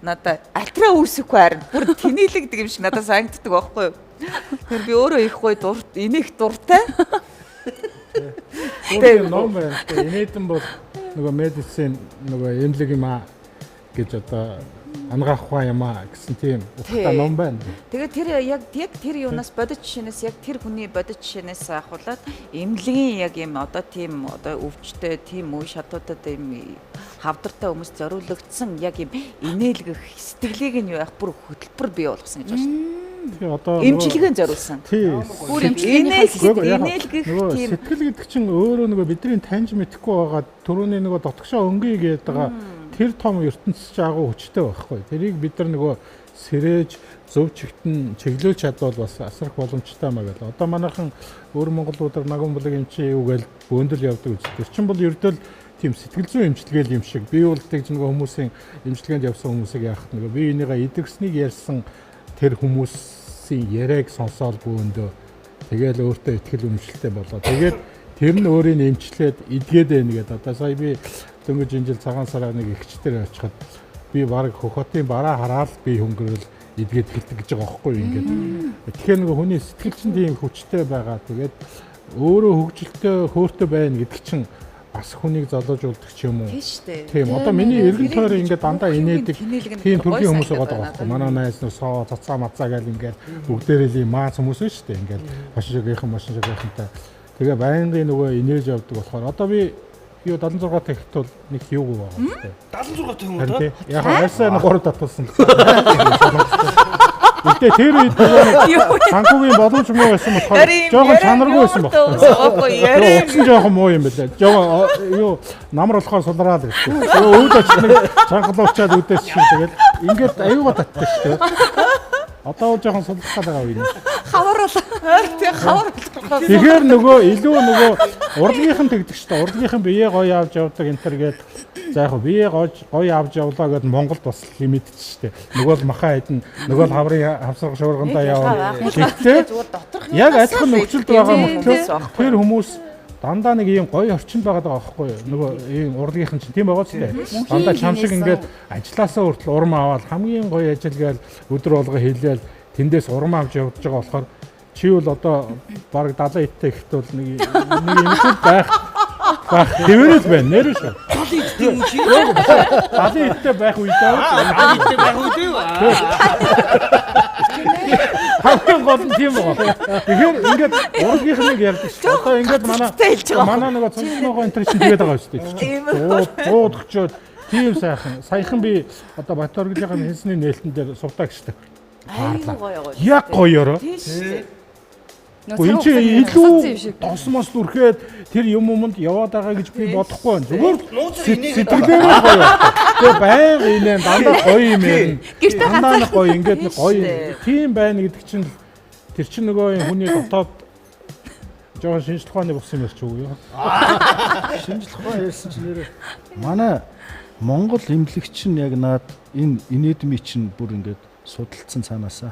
Надаа альтраа үүсэхгүй харин бүр тэнэлэгдэг юм шиг надад санагддаг байхгүй юу? Тэгэхээр би өөрөө их гоё дурт инех дуртай. Тэгээ ном байна. Инээдэн бол нөгөө медицин нөгөө эмнэлэг юм аа гэж одоо ангаах ухаан юм аа гэсэн тийм утгатай ном байна. Тэгээд тэр яг тэр юунаас бодит жишээнээс яг тэр хүний бодит жишээнээс ахуулаад эмнэлгийн яг юм одоо тийм одоо өвчтэй тийм үе шатуудад юм хавдартай хүмүүс зориулагдсан яг юм инээлгэх сэтгэлийг нь юу яах бүр хөтөлбөр бий болгосон гэж байна. Тий одоо эмчилгээнд зориулсан. Тий. Бүр эмчилгээнийхээ инээлгэх тийм сэтгэл гэдэг чинь өөрөө нөгөө бидний таньж мэдэхгүй байгаа түрүүний нөгөө дотгошоо өнгөе гэдэг байгаа тэр том ертөнцийн агуу хүчтэй байхгүй. Тэрийг бид нар нөгөө сэрэж зөв чигтэн чиглүүлж чадвал бас асрах боломжтой маа гэл. Одоо манайхан өөр Монголуудаар наган булаг эмчийн юу гээл бөөндөл явдаг үст. Тэр чинь бол ердөө тийм сэтгэл зүйн эмчилгээл юм шиг. Би бол тэгж нөгөө хүмүүсийн эмчилгээнд явсан хүмүүсийг яахад нөгөө би энийгээ идэгснийг ярьсан тэр хүмүүсийн яриаг сонсоол бөөндөө тэгэл өөртөө ихтгэл үнэмшилтэй болоо. Тэгээд тэр нь өөрийг эмчлээд эдгээд байна гэдэг. Одоо сая би дөнгөж энэ жил цагаан сараа нэг эгчтэр очиход би баг хөхотын бараа хараал би хөнгөрөл эдгээд эхэлдэг гэж байгаа байхгүй юу ингээд. Тэгэхээр нөгөө хүний сэтгэл чинь тийм хүчтэй байгаа. Тэгээд өөрөө хөгжилтэй хөөртэй байна гэдэг чинь бас хүнийг золиожуулдаг ч юм уу. Тийм. Одоо миний эргэн тойрон ингээд дандаа инээдэг тийм төрлийн хүмүүс байгаа байхгүй. Манай найз нар соо цацаа мацаа гэл ингээд бүгдээрээ л юм маац хүмүүс шүү дээ. Ингээд машин шогийнхантай. Тэгээ байнгын нөгөө инээж явдаг болохоор одоо би юу 76 тэгт бол нэг юугүй байгаа юм байна. 76 тэг юм уу та? Яг хайсаа 3 татуулсан. Гэтэ тэр үед нөгөө санхүүгийн боломж муу байсан болохоор жоохон чанаргүй байсан баггүй. Утсан жоохон муу юм байлаа. Жоохон юу намар болохоор сулраал гэсэн. Өөд очиж нэг чангалуучаад үдээс шиг тэгэл ингээд аюугаа татдаг шүү дээ. Одоо бол жоохон сулрах байгаа үе. Хавар бол тий хавар болох. Тэгэхээр нөгөө илүү нөгөө урлагийнхан тэгдэг шүү дээ. Урлагийнхан бие гоё авч явдаг энэ төр гээд за яг бие гоё авч явлаа гэд Монголд бас лимит ч шүү дээ. Нөгөө л маха хайдна, нөгөө л хаврын хавсарга шуургандаа явна. Гэхдээ яг адилхан нөхцөлд байгаа мөртлөө тэр хүмүүс дандаа нэг ийм гоё орчинд байгаа даа байхгүй юу? Нөгөө ийм урлагийнхан чинь тийм байгаа ч тийм. Дандаа чам шиг ингээд ажилласаа хүртэл урам аваад хамгийн гоё ажил гээл өдөр болго хийлээл тэндээс урам авч явж байгаа болохоор чи бол одоо бараг 70 идтэй ихт бол нэг юм шиг байх. Байх хэвээрэл байна нэрээ шүү. 70 тийм үү чи? 70 эдтэй байх үедээ. 70 эдтэй байх үед юу? Хамгийн гол нь тийм байгаа. Тэгэхээр ингээд урлагийнхныг ярьдаг шүү. Одоо ингээд манай нөгөө цонцногоо энэ төр чинь тэгээд байгаа шүү дээ. 100 100 тийм сайхан. Саяхан би одоо Батөргөлийн хэлсний нээлтэн дээр сувдаа гişдэг. Айгүй гоё гоё. Яг гоёороо. Тийм шүү дээ. Гэхдээ энэ чинь илүү тосмос нүрхэд тэр юм юмд яваад байгаа гэж би бодохгүй байна. Зүгээр сэтгэлээрээ гоё. Тэгээ байнга инээ дандаа гоё юм ярина. Гэртээ Дандаа нэг гоё ингээд нэг гоё тийм байна гэдэг чинь л тэр чинь нөгөө юм хүний дотоод жоохон шинжлэх ухааны бус юм ярьч үгүй юу? Шинжлэх ухаан ярьсан чинь нэрээ манай Монгол эмнэлэгч нь яг наад энэ инээдмий чинь бүр ингээд судалдсан цаанаасаа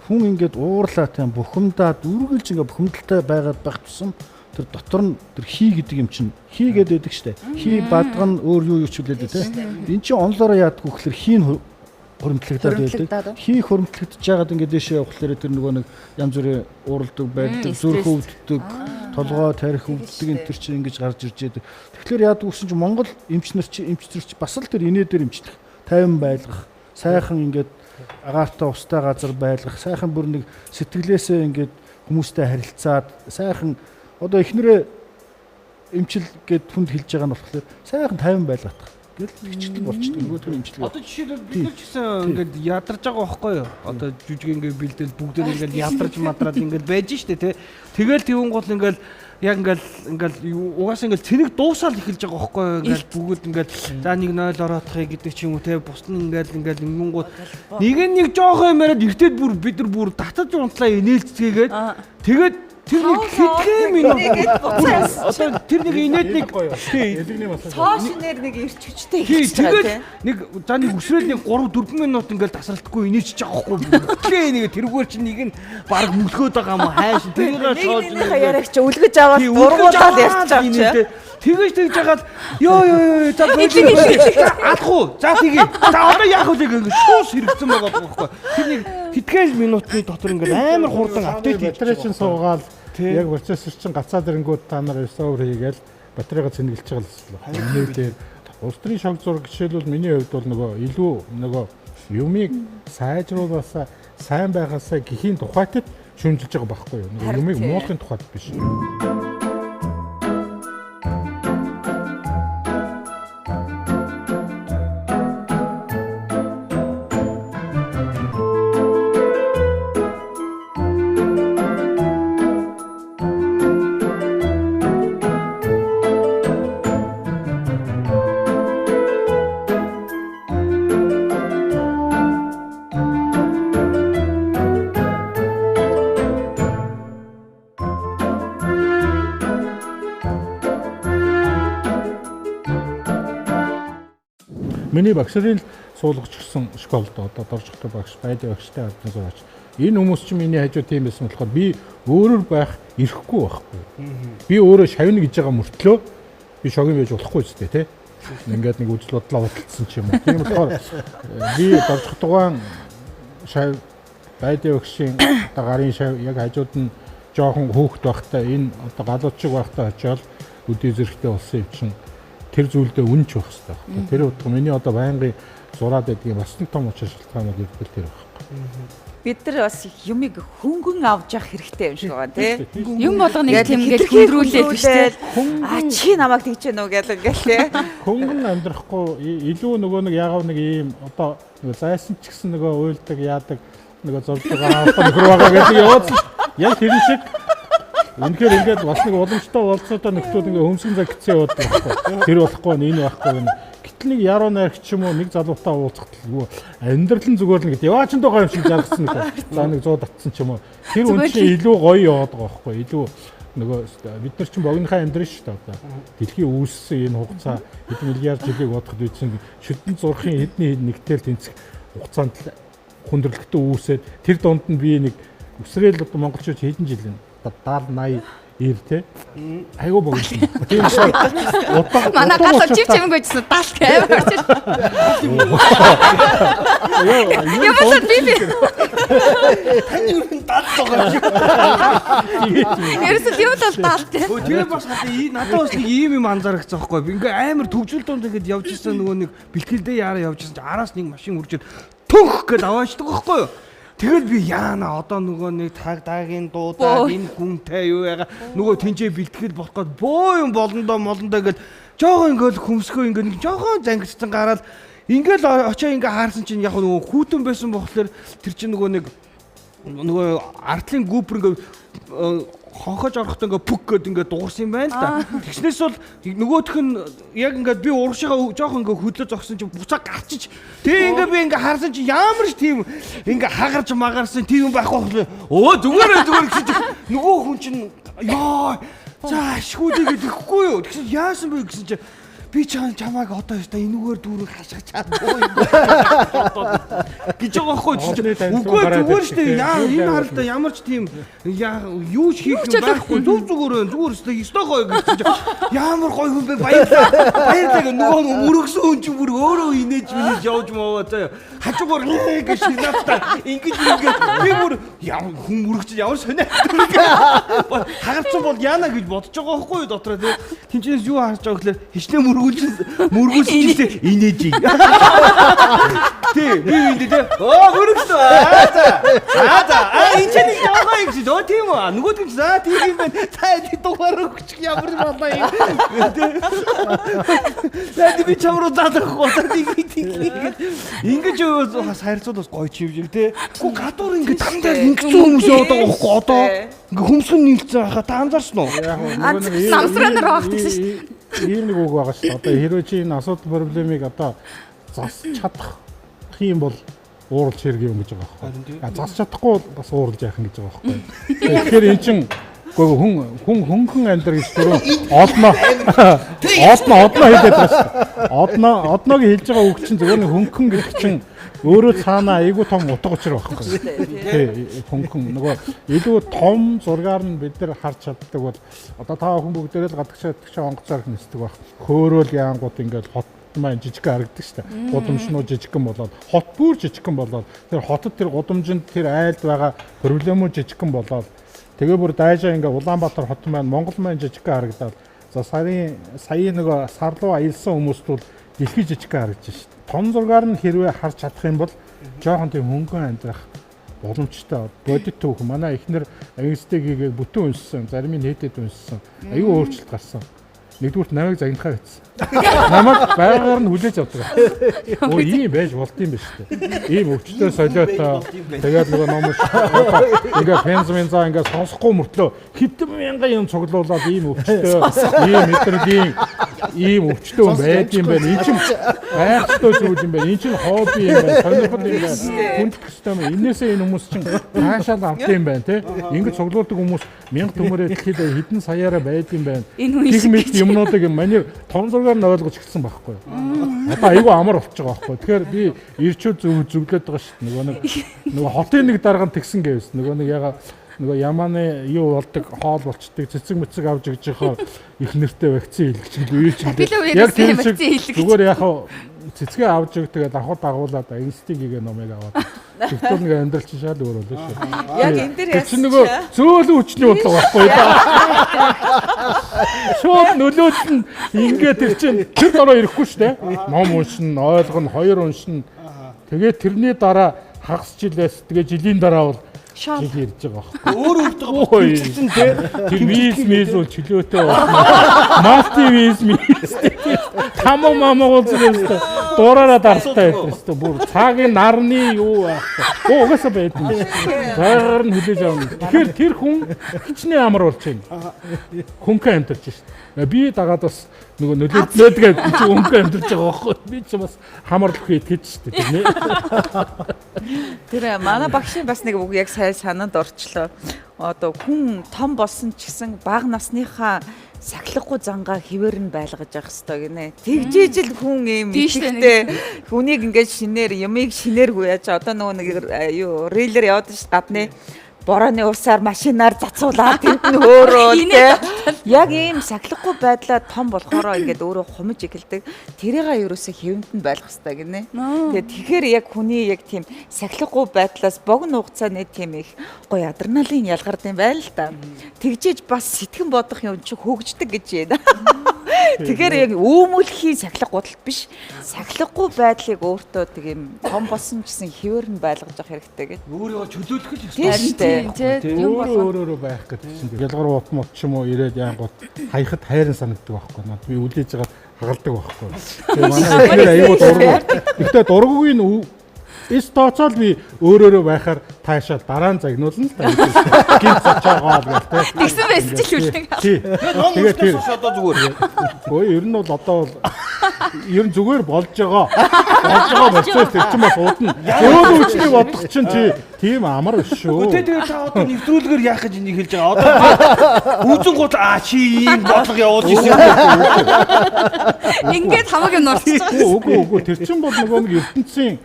хүн ингээд уурлаа тийм бухимдаад үргэлж ингээд бухимдалтай байгаад байх тусам тэр дотор нь тэр хий гэдэг юм чинь хий гэдэг байдаг штэ. Хий бадга нь өөр юу юу ч үлээ дээ тийм. Эн чинь онлоороо яадгүй гэхэлэр хий нь хуримтлагдаад байдаг. Хий хуримтлагдж жагаад ингээд дэшээ явахлаарэ тэр нөгөө нэг янз бүрийн ууралдаг байдаг, зүрх өвддөг, толгой тарих өвддөг энэ төр чинь ингэж гарч ирж байдаг. Тэгэхээр яадаг гэсэн чинь Монгол эмч нар чи эмч нар чи бас л тэр инээдэр эмчлэх, тайван байлгах, сайхан ингээд агаартай устай газар байлгах, сайхан бүр нэг сэтгэлээсээ ингээд хүмүүстэй харилцаад сайхан одоо эхнэрээ эмчил гэд хүнд хэлж байгаа нь болохоор сайхан тайван байлгах гэл хичээл болчдөг нөгөө тэр эмчилгээ. Одоо жишээлбэл бид нар ч гэсэн ингээд ядарч байгаа байхгүй юу? Одоо жүжиг ингээд бэлдэл бүгдээр ингээд ядарч мадраад ингээд байж штэ тий. Тэгэл тэгүн гол ингээд яг ингээд ингээд угаасаа ингээд цэник дуусаал эхэлж байгаа байхгүй юу? Ингээд бүгд ингээд за нэг 0 ороодохыг гэдэг ч юм уу тий. Бус нь ингээд ингээд ингэнгууд нэг нь нэг жоохон юм яриад эртээд бүр бид нар бүр татаж унтлаа инээлцгээгээд тэгээд тэр нэг хэдхэн минут одоо тэр нэг инээд нэг тий Цоо шинээр нэг ирч хүчтэй Тий, эхэлж байгаа тэгэл тий. нэг за нэг өсрөөл нэг 3 4 минут ингээл тасралтгүй инээчж байгаа байхгүй бүгдлээ нэг тэрүүгээр чинь нэг нь баг мөлхөөд байгаа юм хайш тэрийг Нэг шоож нэгнийхээ яриаг чи үлгэж аваад бургуулаад ярьж байгаа чи. Тэгэж тэгж жагаад ёо ёо ёо за болио алах уу за тгий за одоо яах вэ гэх шуус хэрэгцэн байгаа байхгүй тэр нэг хэдхэн минутны дотор ингээл амар хурдан апдейт хийж батарей чинь суугаал яг процессор чинь гацаад ирэнгүүт та нар ресовер хийгээл батарейгаа цэнгэлж байгаа л байна. Нийлээр улс төрийн шог зураг жишээлбэл миний хувьд бол нөгөө илүү нөгөө юмыг сайжруулаасаа сайн байгаасаа гэхийн тухайтад шүмжилж байгаа байхгүй юу? Нөгөө юмыг муулахын тухайд биш. Миний багш нарын суулгачихсан школд одоо доржтой багш, байдын багштай албан зураач. Энэ хүмүүс чинь миний хажуу тийм байсан болохоор би өөрөөр байх эрхгүй байхгүй. Би өөрөө шавна гэж байгаа мөртлөө би шогийн байж болохгүй зү тэ. Ингээд нэг үзэл бодлоо худалдсан ч юм уу. Тийм болохоор би доржтойгоон шав байдын багшийн одоо гарын шав яг хажууд нь жоохон хөөхт байхдаа энэ одоо галуучиг байхдаа очиод өдөө зэрэгтэй болсон юм чинь тэр зүйлдээ үнж байх хэрэгтэй байхгүй. Тэр утга миний одоо байнгын зураад байдгийн бас нэг том учир шалтгаан бол ирдэл тэр байхгүй. Бид нар бас юмыг хөнгөн авч явах хэрэгтэй юм шиг байгаа тий. Юм болгоныг Яг тийм ингээд хэтэрхий хүндрүүлээд биш тий. Аа чи намайг тэгж гэнэ үү гэл ингээл тий. Хөнгөн амьдрахгүй илүү нөгөө нэг яагаад нэг ийм одоо нөгөө зайсан ч гэсэн нөгөө уйлдаг яадаг нөгөө зурж байгаа одоо нөхөр байгаа гэдэг яваад яг тэр шиг үнэхээр ингээд бас нэг уламжтай болцоотой нөхдүүд ингээд хөмсгөн цаг гिचсэн яваад байхгүй. Тэр болохгүй энэ байхгүй гэнэ. Гэтэл нэг яруу найрагч юм уу нэг залуутай уулзахад л амьдрал нь зүгээр л нэг яваач нь байгаа юм шиг жаргасан нэг. За нэг 100 татсан ч юм уу. Тэр үн чинь илүү гоё яваад байгаа байхгүй. Илүү нөгөө бид нар чинь богинохоо амьдрын шүү дээ одоо. Дэлхийн үүссэн энэ хугацаа хэдэн миллиард жилийг бодоход бид чинь шүдэн зурхын хэдний хэд нэгтэл тэнцэх хугацаанд хүндрэлттэй үүсээд тэр дунд нь би нэг өсрөөл одоо монголчууд хэдэн жил юм 70 80 Ир те. Айгуу богино. Тийм болохоор утга Манай галуу чив чимээг байжсан 70 амар орж. Юм бол би. Таны юу н 70 байгаа юм. Ерөөсөө юм бол 70 те. Өө тэр бас надад бас нэг ийм юм анзаарчихсан байхгүй. Би ингээ амар төгжил дунд ингээд явж исэн нөгөө нэг бэлтгэлдээ яараа явж исэн чи араас нэг машин үржээд төнх гэдээ аваачдаг байхгүй юу? Тэгэл би яана одоо нөгөө нэг таг даагийн дуудаад энэ хүнтэй юу яага нөгөө тэнцээ бэлтгэл болох гээд бөө юм болондоо молондоо гээд жоохоо ингээл хөмсгөө ингээ нэг жоохоо зангицсан гараад ингээл очоо ингээ хаарсан чинь яг нөгөө хүүтэн байсан болохоор тэр чинь нөгөө нэг нөгөө артлын гүүпэр ингээ хонхож орохдоо ингээ пүк гэд ингээ дуурсан юм байна л да. Тэгснээс бол нөгөөх нь яг ингээ би урагшаага жоох ингээ хөдлөө зогсон чинь буцаа гарчиж тэг ингээ би ингээ харсан чинь ямар ч тийм ингээ хагарч магарсан тийм юм байхгүй болохоор өө зүгээр зүгээр гэсэн чинь нөгөө хүн чинь ёо за ашгуудыг гэдэхгүй юу. Тэгсэн яасан бэ гэсэн чинь би чамайг одоо ёстой энүүгээр дүүрэн хашгичаад боо юм гэж байгаа байхгүй чинь үгүй зүгээр шүү дээ яа энэ харалтаа ямар ч тийм юу ч хийх юм байхгүй зүг зүгээр байна зүгээр ёстой ёстой гоё гэж чинь ямар гоё хүн бэ баярлаа баярлаа гэх нөгөө мөрөгсөн хүн чинь бүр өөрөө инээж минэж явж мовоо заяа хажуугаар гэж шинафта ингэж ингэж би бүр ямар хүн мөрөгч ямар сониа хагарцсан бол яана гэж бодож байгаа байхгүй юу дотроо тий тэнцээс юу харж байгаа гэхлээр хичнээн мөргүүлсэн инээж. Тий, би энд тий. Оо мөрөгсөн. Аа за. Аа за. Аа энэ ч нэг яваа юм чи. Оо тийм үү. Нөгөөд нь за тийм юм байна. За энэ дугаар өгчих ямар болоо юм. За би чам руу заалгахгүй. За тийм тийм. Ингэж харьцууд бас гоё чи юм шиг тий. Гэхдээ гадуур ингэ дандаа ингэсэн хүмүүс яваад байгаа байхгүй одоо. Ингээ хөмсгөн нийлцсэн байхаа та анзаарсан уу? Намсранаар авах гэсэн шүү дээ. Ийм нэг үг байгаа шүү дээ. Одоо хэрвээ чи энэ асуудал проблемыг одоо зас чадах юм бол ууралж хэрэг юм гэж байгаа байхгүй. А зас чадахгүй бол бас ууралж яах юм гэж байгаа байхгүй. Тэгэхээр эн чин хүн хүн хөнгөн амьдр гэж түрүү одноо одноо одноо хэлээд байгаа шүү дээ. Одноо одноог хэлж байгаа үг чинь зөвхөн хөнгөн гэдэг чинь өөрөө цаанаа айгүй том утга учир байхгүй. Тий, хөнгөн нөгөө илүү том зургаар нь бид нар харж чаддаг бол одоо та бүхэн бүгдээрээ л гадагшаа итгэж онгоцоор нисдэг байх. Хөөрөөл яангууд ингээл хот маань жижигхэн харагддаг шүү дээ. Гудамжнууд жижигхэн болоод хот бүр жижигхэн болоод тэр хотод тэр гудамжинд тэр айлд байгаа проблемууд жижигхэн болоод тэгээ бүр дайжаа ингээ Улаанбаатар хот маань Монгол маань жижигхэн харагдаад за сарын сая нөгөө сар руу аялсан хүмүүст бол дэлхий жижигхэн харагдаж шүү дээ. Том зургаар нь хэрвээ харж чадах юм бол жоохон тийм хөнгөн амьдрах боломжтой. Бодит түүх манай эхнэр ангистыг бүтэн уншсан, зарим нь нийтэд уншсан. Аюу өөрчлөлт гарсан. Нэгдүгürt намайг загнахаа гэсэн. Намайг байгаар нь хүлээж авдаг. Өө ийм байж болд юм биш үү? Ийм өвчтөй солиотой. Тэгээд нөгөө ном ингээ пенз менза ингээ сонсохгүй мөртлөө хэдэн мянган юм цуглуулад ийм өвчтөй, ийм мэдрэлийн ийм өвчтөй хүн байд юм байна. Энэ чинь байх ёстой зүйл юм байна. Энэ чинь хобби юм байна. Сонирхол юм байна. Хүндлэх ёстой юм. Энээсээ энэ хүмүүс чинь таашаал авд юм байна, тэ? Ингээ цуглуулдаг хүмүүс мянга төмөрөө дэлхийд хэдэн саяараа байд юм байна. Гэх мэт юмнуудыг миний том зургаар нь ойлгож эхэлсэн байхгүй. Одоо айгүй амар болчих жоох байхгүй. Тэгэхээр би ирчүүд зөв зөвлөд байгаа шүү дээ. Нөгөө хотын нэг дарга нь тэгсэн гэвс. Нөгөө нэг яга нөгөө ямааны юу болдог хоол болчдөг цэцэг мэцэг авч өгч яхаа их нэртэй вакцин хийлгэж юм уу. Яг тийм шиг зүгээр яг цэцгээ авч өг тэгээд давхар дагуулад инстинкт номыг аваад тэгтэл нэг амьдрал чинь шал өөр болно шүү. Яг энэ дээр яасан чинь нөгөө зөөлөн хүчний бодлого байхгүй да. Шууд нөлөөд нь ингээд тэр чинь тэр дороо ирэхгүй шүү дээ. Ном уншина, ойлгоно, хоёр уншина. Тэгээд тэрний дараа хагас жилээс тэгээ жилийн дараа бол жил ирж байгаа байхгүй. Өөр өөртөө тэмцэлсэн тий. Тэр виз миз бол чөлөөтэй болно. Малти виз миз. Тамо мамо бол зү дуураараа даралтай байдаг шүү дээ. Бүр цаагийн нарны юу байх вэ? Оо угаасаа байдаг юм шүү. Зайгаар нь хүлээж авна. Тэгэхээр тэр хүн хичнээн амар болж байна. Хөнгөн амьдарч шүү дээ. Би дагаад бас нөгөө нөлөөднөдгээ би чи хөнгөн амьдарч байгаа байхгүй. Би чи бас хамаарлах итгэж шүү дээ, тийм ээ. Тэр манай багшийн бас нэг үг яг сайн санаанд орчлоо. Одоо хүн том болсон ч гэсэн бага насныхаа сахилахгүй зангаа хിവэр нь байлгаж явах хэрэгтэй гинэ. Тэгжээж л хүн ийм ихтэй хүнийг ингээд шинээр юмыг шинээр гуяаж одоо нөгөө нэг юу рейлер яваад ш гадны. борооны усаар машинаар зацуулаад тэнд нь хөөрөөл тий. Яг ийм сахилахгүй байдлаа том болохоро ингээд өөрөө хумж эхэлдэг. Тэрийг ерөөсөө хэвэнд нь байлгах хэрэгтэй гинэ. Тэгээд тэгэхээр яг хүний яг тийм сахилахгүй байдлаас богино хугацааны тийм их гоё адреналин ялгард юм байл л да. Тэгжээж бас сэтгэн бодох юм чи хөгждөг гэж байна. Тэгэхээр яг өөмөлхийн сахилга гудалт биш. Сахилгагүй байдлыг өөртөө тийм том болсон ч гэсэн хэвээр нь байлгаж явах хэрэгтэй гэж. Өөрийгөө чөлөөлөх л ёстой шүү дээ. Юм өөрөөрөө байх гэдэг чинь ялгар ут мут ч юм уу ирээд яангууд хаяхад хайрын санагддаг байхгүй. Над би үлээж байгаад хагалдаг байхгүй. Тэгээ манай ихнэр аюул дургу. Гэхдээ дургугийн эс тооцоол би өөрөөрөө байхаар таашаал дараа нь загнуулна л та. Гинт цочоогоо гэл тэ. Тэгсэн байсан чи л үлээ. Тэгээ тэр одоо зүгээр. Өө ер нь бол одоо бол ер нь зүгээр болж байгаа. Болж байгаа процесс тэр чинь бас удна. Зөөл хүчний бодох чинь чи тийм амар биш шүү. Тэгээ та одоо нэвтрүүлгээр яах гэж энийг хэлж байгаа. Одоо үзэн гут аа чи ийм бодлого явуулж ирсэн юм. Ингээд хамаг юм нурцж байгаа. Үгүй үгүй тэр чинь бол нөгөө нэг ертөнцийн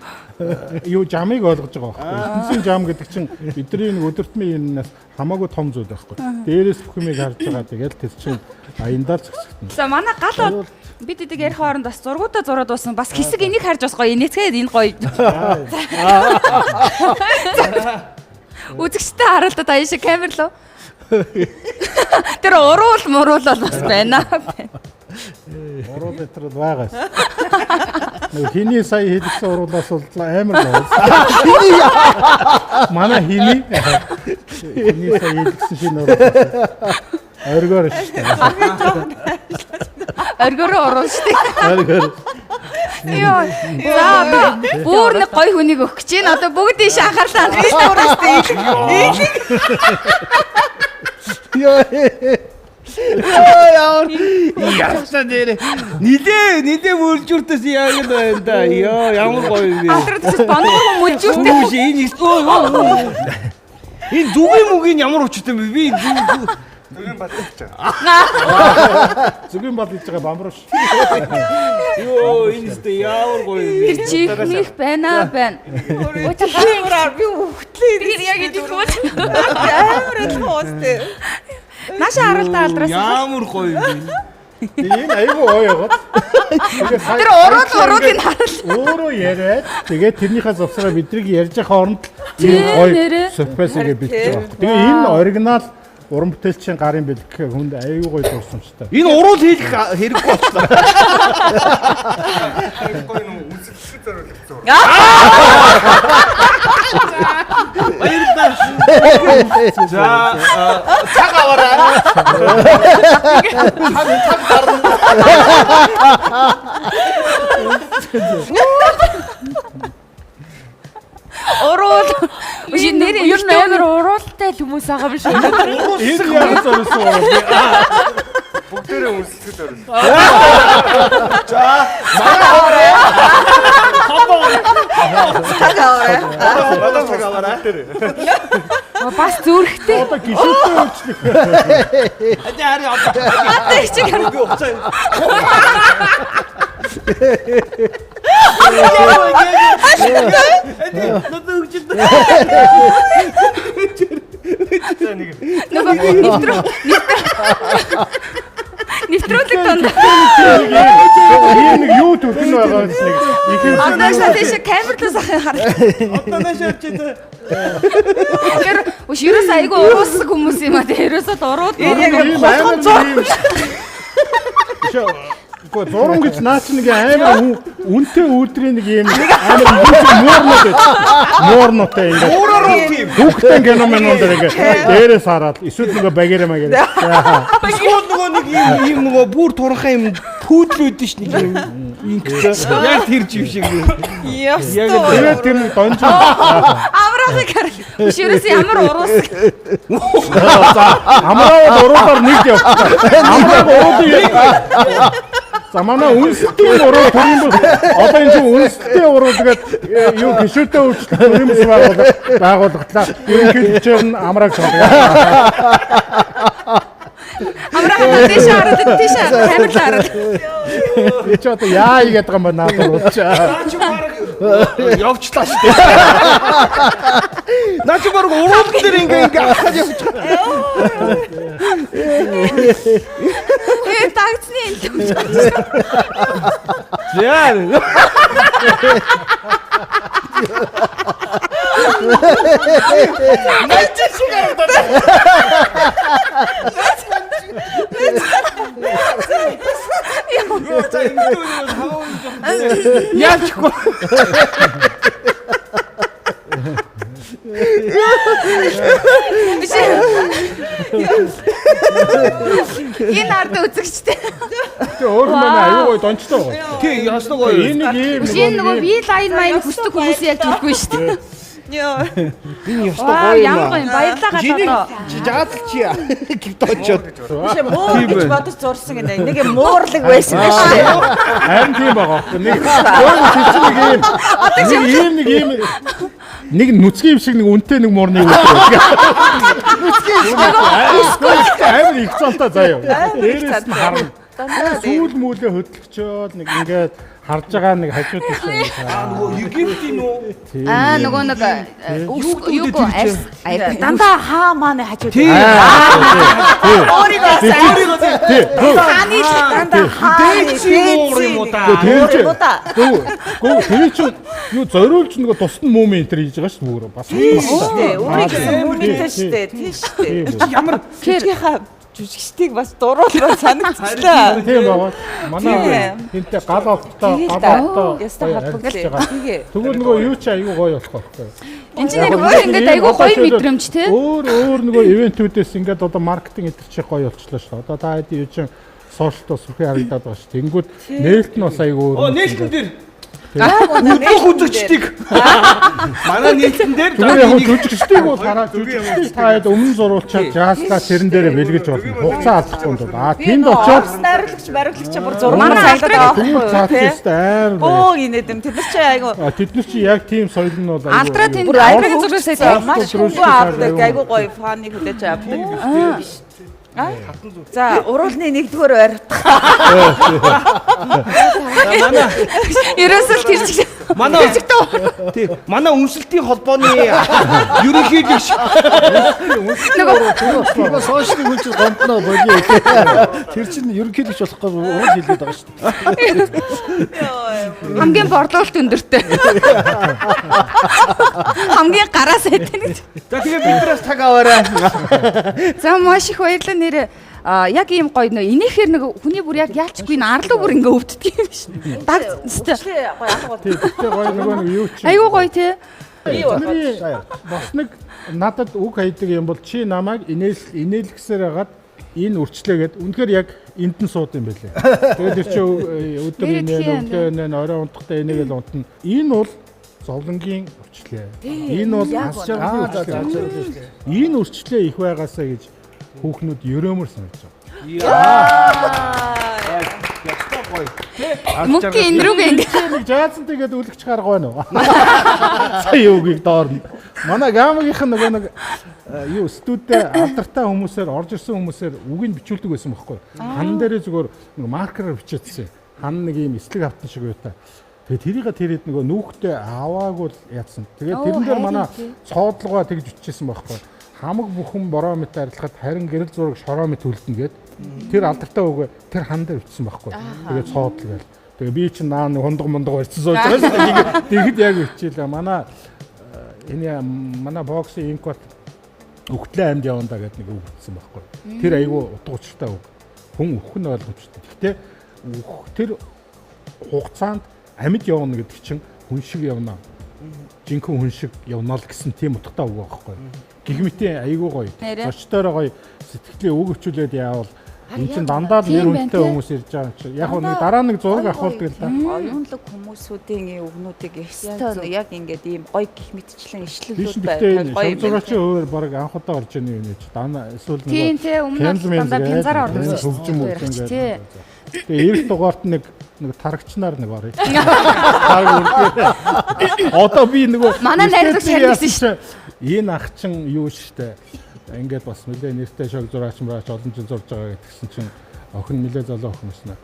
юу жамыг ойлгож байгаа байхгүй. Ертөнцийн жам гэдэг чинь бидний нэг өдөртмийн юмнаас хамаагүй том зүйл байхгүй. Дээрээс бүх юмыг харж байгаа. Тэгэл тэр чинь аяндаа л зөксөгдөн. За манай гал бид эдэг ярих хооронд бас зургуудаа зураад дууссан. Бас хэсэг энийг харж бас гоё. Инээцгээд энэ гоё. Үзэгчтэй харуултаа та ийш камер лөө. Тэр уруул муруул бол бас байна. Уруул литр бол байгаас. Нэг хиний сая хийлгсэн уруулаас бол амар гоё. Хиний манай хиний хиний сая хийлгсэн шинэ уруул. Оргиор шүү дээ. Оргиороо уруул шүү дээ. Оргиор. Йоо. За одоо бүр нэг гоё хүнийг өгөх гэж байна. Одоо бүгд ийш анхаарлаа хандуулсан уруул шүү дээ. Йоо. Ямар яасан нэрэ. Нилээ мөлжүртээс яг л байна да. Йоо ямар гоё юм бэ. Алдраад төс бонгор мөлжүртэй. Энэ энэ зүгийн мүгийн ямар учиртай юм бэ? Би зүгийн бал хийж байгаа. Зүгийн бал хийж байгаа бамбар ш. Йоо энэ өстө ямар гоё юм бэ. Тэр чихмих байна байна. Уучлаарай би өвхтлээ. Тэр яг идэхгүй бол амар адилхан уустай. Наашаа харуултаа алдраас ямар гоё юм бэ. Энэ айгүй гоё яваад. Тэр уруулыг харуул. Өөрөө яриад тэгээд тэрнийхээ завсраа бидрийг ярьж байгаа хооронд ийм гоё сюрприз ингэ бэлдэж байгаа. Тэгээ энэ оригинал уран бүтээлчийн гарын бэлэг хүнд айгүй гоё дурсамжтай. Энэ уруул хийх хэрэггүй болчихлоо. Гоё нэг үзэсгэлэн зориулагдсан уран. Баярлалаа. За цаг аваарай. Цаг гарна. Уруул. Нэр ер нь амар уруултай л хүмүүс байгаа юм шиг. Энэ ямар зориулсан урал. Бүгдээрээ үнсэлгэд зориулсан. За манай аваарай. Цаг аваарай. Надад цаг аваарай. Бас зүрхтэй. Одоо гişүтэй үйлчлэх. Ади хари одоо. Одоо чиг би уцаа. Надад өгч. Нөгөө нэвтрүүлэг донд. Энэ нэг юу төлөв байгаа юм шиг нэг их Одоо шаа тийш камерлаас ахын хараа. Одоо наашаа авчээ. Тэр үш ерөөс айгүй уруулсан хүмүүс юм а. Тэр ерөөсөө л уруул. Энэ яг болгон зур. Гэхдээ зурам гэж наа чи нэг амар үнэтэй үүдрийн нэг юм амар муурнууд байж. Муурнуутай ингээд. Муураар тийм. Хүүхдэн кино мэнон дээр ингээд дээрээс хараад эсвэл нөгөө багаарэ магаар. Эсвэл нөгөө нэг юм нөгөө бүр туранхай юм пүүдлүүд ш нэг юм ингэсэн. Яг тэр жив шиг. Яг тэгээд тэр нэг донж. Амраахыг хар. Биш ерөөс ямар уруулсан. За амраа уруулаар нэг явчихсан. Амрааг уруулыг. За манай үнсэлтийн уруу төрийн бүс одоо энэ чинь үнсэлтийн уруу тэгээд юу гişүртэй үйлчлэх төрийн бүс байгууллагатлаа. Ерөнхийлөгчөөр нь амрааг сонгоё. Амрааг тийш хараад тийш камерлаа хараад. Би ч одоо яа игээд байгаа юм бэ надад уулчаа. Наа чи бараг Явчлаа шүү дээ. Наа чи баг уруулан дээр ингээ ингээ ахаад явж байгаа. Тэгээ дагцны энэ л. За. Наа чи шиг харагдаад. Юу за ингэ Яалчгүй. Биш. Энэ ард үзэгчтэй. Тэгээ өөр маань аюу гой дончтой байгаа. Тий, ясна гоё. Энэ нэг ийм Биш энэ нөгөө би лайн майн хүсдэг хүмүүс яг төрөхгүй шүү дээ. Йоо. Энэ ёстой Вау, гоё юм. ямар гоё юм. Баярлалаа галаа. Жаазалч яа. Гівт очоод. Биш муур гэж бодож зурсан гэнэ. Нэг юм муурлаг байсан байх шүү дээ. Харин тийм байгаа байхгүй. Нэг өөр чинь нэг ийм нэг ийм нэг ийм нэг нүцгэн юм шиг нэг үнэтэй нэг муурны үг. Нүцгэн юм шиг. Амар их цолтой заяа. Дээрээс нь харна. Сүүл мүлээ хөдөлгчөөд нэг ингээд харж байгаа нэг хажууд тийш. Аа нөгөө Египтийн үү? Аа нөгөө нэг юу арс Дандаа хаа мааны хажууд. Тий. Өөрийгөө Тий. Хааны л дандаа хаа. Дээдсийн муур юм уу да? Тэр юм уу да? Гүү тэр чинь юу зориулж нөгөө тусад нь мууми энэ төр хийж байгаа шүү дээ бүр бас. Тийм шүү дээ. Өөрийг гэсэн мууми шүү дээ. Тийм шүү дээ. Ямар жижигийнхаа жүжигчдийг бас дуруулмаар санагдчихлаа. Тийм байгаа. Манай хинтээ гал олттой гал олттой ястай холбогдлоо. Тэгээ. Тэгвэл нөгөө юу чи айгүй гоё болох байхгүй. Энд чинь нэр өөр ингээд айгүй гоё мэдрэмж те. Өөр өөр нөгөө ивентүүдээс ингээд одоо маркетинг энэ төр чи гоё болчихлоо шүү дээ. Одоо та хэд юу чин сошиалд бас сүрхий харагдаад байгаа шүү. Тэнгүүд нээлт нь бас айгүй өөр. Оо нээлтэн дээр Бүх үзэгчдийг манай нийтэн дээр Зүгээр яг жүжигчдийг бол хараа жүжигчдийг та хэд өмнө зуруулчаад жааслаа тэрэн дээрээ бэлгэлж болно. Хугацаа алдахгүй юм даа. Тэнд очиод найруулагч бариулагч бүр зурмаар цайлаад байгаа байхгүй юу? Бөө инээд юм. Тэд нар чи айгу. Тэд нар чи яг тийм соёл нь бол айгу. Алдраа тэнд алдрын зургийг сая маш хөнгөн авдаг. Айгу гоё фаны хүлээж авдаг. За, уруулны нэгдүгээр баримтах. Манай ерөөсөө тэр чиг манай тий манай үнсэлтийн холбооны ерөнхийлөгч нөгөө сошиалын хүн чинь гомдноо болио. Тэр чинь ерөнхийлөгч болох гэж урал хэлээд байгаа шүү дээ. Хамгийн борлуулалт өндөртэй. Хамгийн гараа сайтай гэж. За тэгээ биднээс цаг аваарай. За маш их баярлалаа нэрээ. Яг ийм гоё нөө инээхээр нэг хүний бүр яг яалчгүй н арлуу бүр ингээ өвддөг юм биш. Даг гоё алга бол. Тэгтээ гоё нөгөө нэг юу чи. Айгуу гоё те. Бас нэг надад үг хайдаг юм бол чи намайг инээлгсээр хагаад энэ үрчлээгээд үнэхээр яг энд нь сууд юм байлээ. Тэгээд тэр чи өдөр инээн өглөө инээн орой унтахтаа инээгээл унтна. Энэ бол зовлонгийн үрчлээ. Энэ бол ас жаргалын үрчлээ. Энэ үрчлээ их байгаасаа гэж хүүхнүүд ерөөмөр санаж байгаа. Яа. Ястаа гоё. Мөнхийн энэ рүүгээ ингэ нэг жаазантай гээд үлгч гарга байна уу? Сая үгийг доорно. Манай гамагийнх нь нөгөө нэг юу студид алдартай хүмүүсээр орж ирсэн хүмүүсээр үгийг бичүүлдэг байсан байхгүй. Хан дээрээ зүгээр нэг маркераар бичээдсэн. Хан нэг ийм эслэг автан шиг байтай. Тэгээ тэрийгэ тэрэд нөгөө нүүхтэй аваагүй л яатсан. Тэгээ тэрэн дээр манай цоодлогоо тэгж бичижсэн байхгүй. Хамаг бүхэн бороо мэт арилгахад харин гэрэл зураг шороо мэт үлдэнэ гээд тэр алдартай үг тэр хан дээр бичсэн байхгүй. Тэгээ цоодлог гээл. Тэгээ би чинь наа нэг хундаг мундаг барьсан сууж байгаа шүү дээ. Тэгэхэд яг бичээлээ. Манай энэ манай боксын инкват өгтлээ амьд явандаа гэдэг нэг үг бичсэн байхгүй. Тэр айгүй утга учиртай үг. Хүн өөх нь ойлгомжтой. Гэхдээ тэр хугацаанд амьд явна гэдэг чинь хүн шиг явна. Жинхэнэ хүн шиг явна л гэсэн тийм утгатай үг байхгүй. Гэх мэтийн айгүй гоё. Зочдоороо гоё сэтгэлээ үг өвчүүлээд яавал энэ чинь дандаа л нэр хүндтэй хүмүүс ирж байгаа юм чинь. Яг нэг дараа нэг зураг авахулдаг л да. Оюунлаг хүмүүсүүдийн үгнүүдийг ёстой яг ингээд ийм гоё гих мэтчлэн ишлэлүүд байна. Гоё. Зурагчийн хуваар баг анх удаа орж ийн юм чи. Дана эсвэл нэг Тийм тий өмнө нь дандаа пензараа ордог шүү дээ. Тэгээ эх дугаарт нэг тарагчнаар нэг орё. Тараг үрдээ. Одоо би нөгөө манай найруулагч харин гэсэн шүү. Энэ ах чин юу штэ. Ингээд бас нэлээ нэртэй шог зураач мураач олон жил зурж байгаа гэдгсэн чинь охин нэлээ залуу охин гэсэн.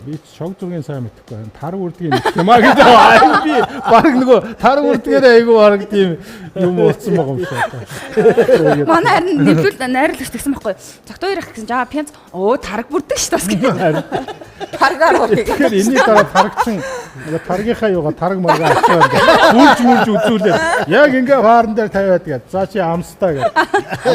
Би шог зургийн сайн мэдэхгүй байна. Тараг үрдгийг мэдэх юм а гэдэг. Ай би баг нөгөө тараг үрдгээр айгүй баг тийм юм уулцсан байгаа юм шиг одоо. Манай харин нэвтрүүл найруулагч тэгсэн байхгүй. Цогтой ярих гэсэн чинь аа пянц өө тараг бүрдэг шүү дээ бас гэх. Таргаар бүрдэг. Тэгэхээр энэний дараа тарагчин нөгөө таргийнхаа юугаа тараг маргаа авчаад бүрж мөрж үзүүлээд яг ингээ фаарн дээр тавиад гээд за чи амстай гээд.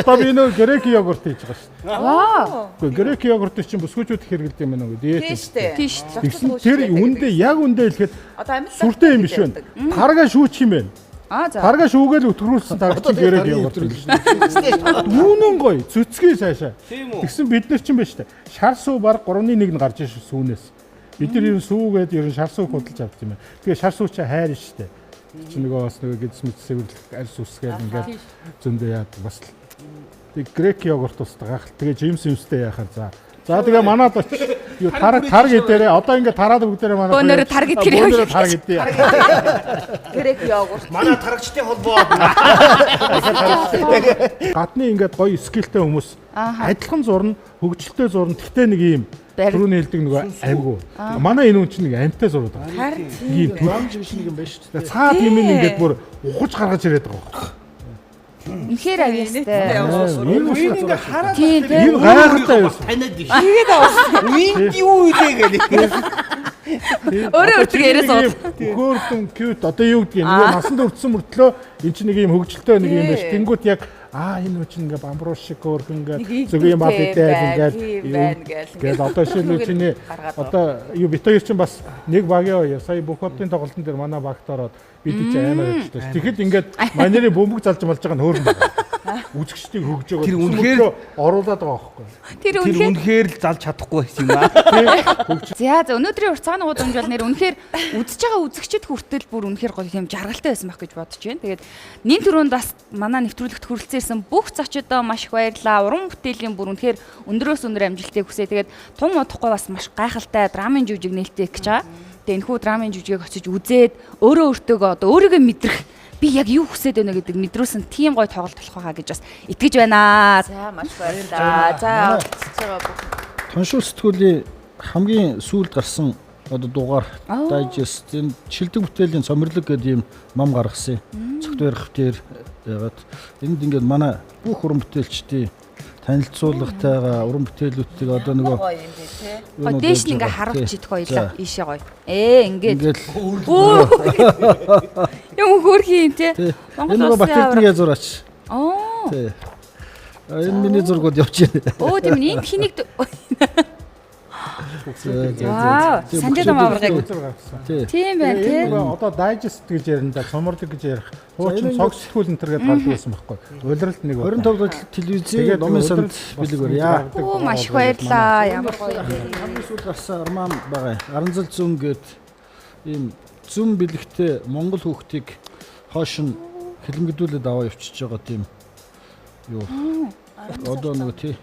Одоо би нөгөө грек йогурт хийж байгаа шүү дээ. Вау. Үгүй грек йогурт чинь бүсгүүчүүд хэрэглэдэг юм байна уу? Диет. Тийм шүү дээ. Тийм шүү дээ. Тэгсэн тэр үндэ яг үндэ хэлэхэд Одоо амьд сүртэй юм биш байна. Тарга шүүчих юм байна. Аа за. Тарга шүүгээл өтгөрүүлсэн тарга чинь грек йогурт гэж шүү дээ. Үнэн гоё цөцгий цаашаа. Тийм үү? Тэгсэн бид нар чинь байна шүү дээ. Шар сүү баг 3-1 нь гарч ирсэн сүүнээс. Бид нар ер нь сүүгээд ер нь шар сүү худалж авд юм байна. Тэгээ шар сүү чинь хайр шүү дээ. Чи нөгөө бас нөгөө гидс мэт сэвэрлэх арьс үсгээл ингээд зөндөө яадаг бас л. Тэг грек йогурт устдаг гахал. Тэгээ жимс юмстэй яхаар за. За тэгээ манад очиж юу тараг тараг идээрээ одоо ингээд тараад бүгдээрээ манай Бөөнөрөө тараг идэх хэрэгтэй. Бөөнөрөө тараг идээ. Грек йогурт. Манай тарагчдын холбоо. Гадны ингээд гоё скиллтэй хүмүүс адилхан зурна, хөгжилтэй зурна. Тэгтээ нэг ийм Барь- түрүүний хэлдэг нөгөө аймгүй. Манай энэ хүн чинь нэг амьтай зураг байгаа. Харин Ийм Ламж биш нэг юм байна шүү дээ. цаад юм ингээд бүр ухаж гаргаж ирээд байгаа байхгүй. Үнэхээр авьяастай. Энэ Үеийн ингээ хараад Тийм тийм. Энэ гайхалтай байсан. таниад биш. Тэгээд авсан. Үеийн юу үлээ гэх. Өөрөө өөртөө яриа сууд. Хөөрдөн cute одоо юу гэдгийг нэг насанд өртсөн мөртлөө эн чинь нэг юм хөгжилтэй нэг юм биш. Тэнгүүт яг аа энэ хүн чинь ингээ бамбруу шиг хөөрхөн ингээ зүг юм бат идэл тийм ингээ байна гээл Тэгэл одоо жишээлбэл чиний одоо юу бит хоёр чинь бас нэг багийн хоёр сая бүх хотын тоглолтын дээр манай багт ороод бид чи амар ажиллаж. Тэгэхэд ингээд манерийн бөмбөг залж малж байгаа нь хөөрхөн байна. Үзэгчдийг хөгжөөгөө Тэр үнэхээр- оруулаад байгаа байхгүй. Тэр Тэр үнэхээр үнэхээр л залж чадахгүй байсан юм аа. За за өнөөдрийн уртцааны гудамж бол нэр үнэхээр үзэж байгаа үзэгчд хүртэл бүр үнэхээр гоё юм жаргалтай байсан байх гэж бодож байна. Тэгээд нин түрүүнд бас манай нэвтрүүлэгт хүрэлцэн ирсэн бүх зочдоо маш их баярлалаа. Уран бүтээлийн бүр үнэхээр өндрөөс өндөр амжилтыг хүсье. Тэгээд тун удахгүй бас маш гайхалтай драмын жүжиг нээлттэй гэж байгаа. Тэгээд энэхүү драмын жүжигийг очиж үзээд өөрөө өөртөөгөө одоо өөрийгөө мэдрэх би яг юу хүсээд байна гэдэг мэдрүүлсэн тийм гоё тоглолт болох байхаа гэж бас итгэж байна. За маш баярлалаа. За үзэж байгаа бүх Тоншуу сэтгүүлийн хамгийн сүүлд гарсан одоо дугаар дайжест энэ шилдэг бүтээлийн цомирлог гэдэг ийм ном гаргасан. Цогт барих дээр ягаад энд ингээд манай бүх уран бүтээлчдийн танилцуулгатайгаа уран бүтээлүүдийг одоо нөгөө гоё юм бэ те. Гоё дээш нь ингээ харуулж идэх хоёлаа. Ийшээ гоё. Ээ ингээд Ингээл Өө. Юм хөөрхий юм те. тий. Монгол Энэ нөгөө улсын Батэрдэнгийн зураач. Оо. Тий. А, Энэ миний зургууд явж байна. Өө тийм ээ, энд хэнийг За, за, Вау, за. Санжид ам аваргыг. Тий. Тийм байна те. Энэ нөгөө одоо дайжест гэж ярина да, цоморлог гэж ярих. Хуучин энэ цог сэтгүүл энэ төр гэдээ гардаг байсан байхгүй. Улиралд нэг 25 дахь телевизийн Тэгээд номын санд улиралд бэлэг бас барья. гаргадаг Өө маш их баярлаа. Ямар гоё юм бэ. Хамгийн сүүлд гарсан арман байгаа. Аранзал зүүн гээд ийм зүүн бэлэгтэй Монгол хүүхдийг хоош нь хилэмгэдүүлээд аваа явчихж байгаа тийм юу. Одоо нөгөө тий.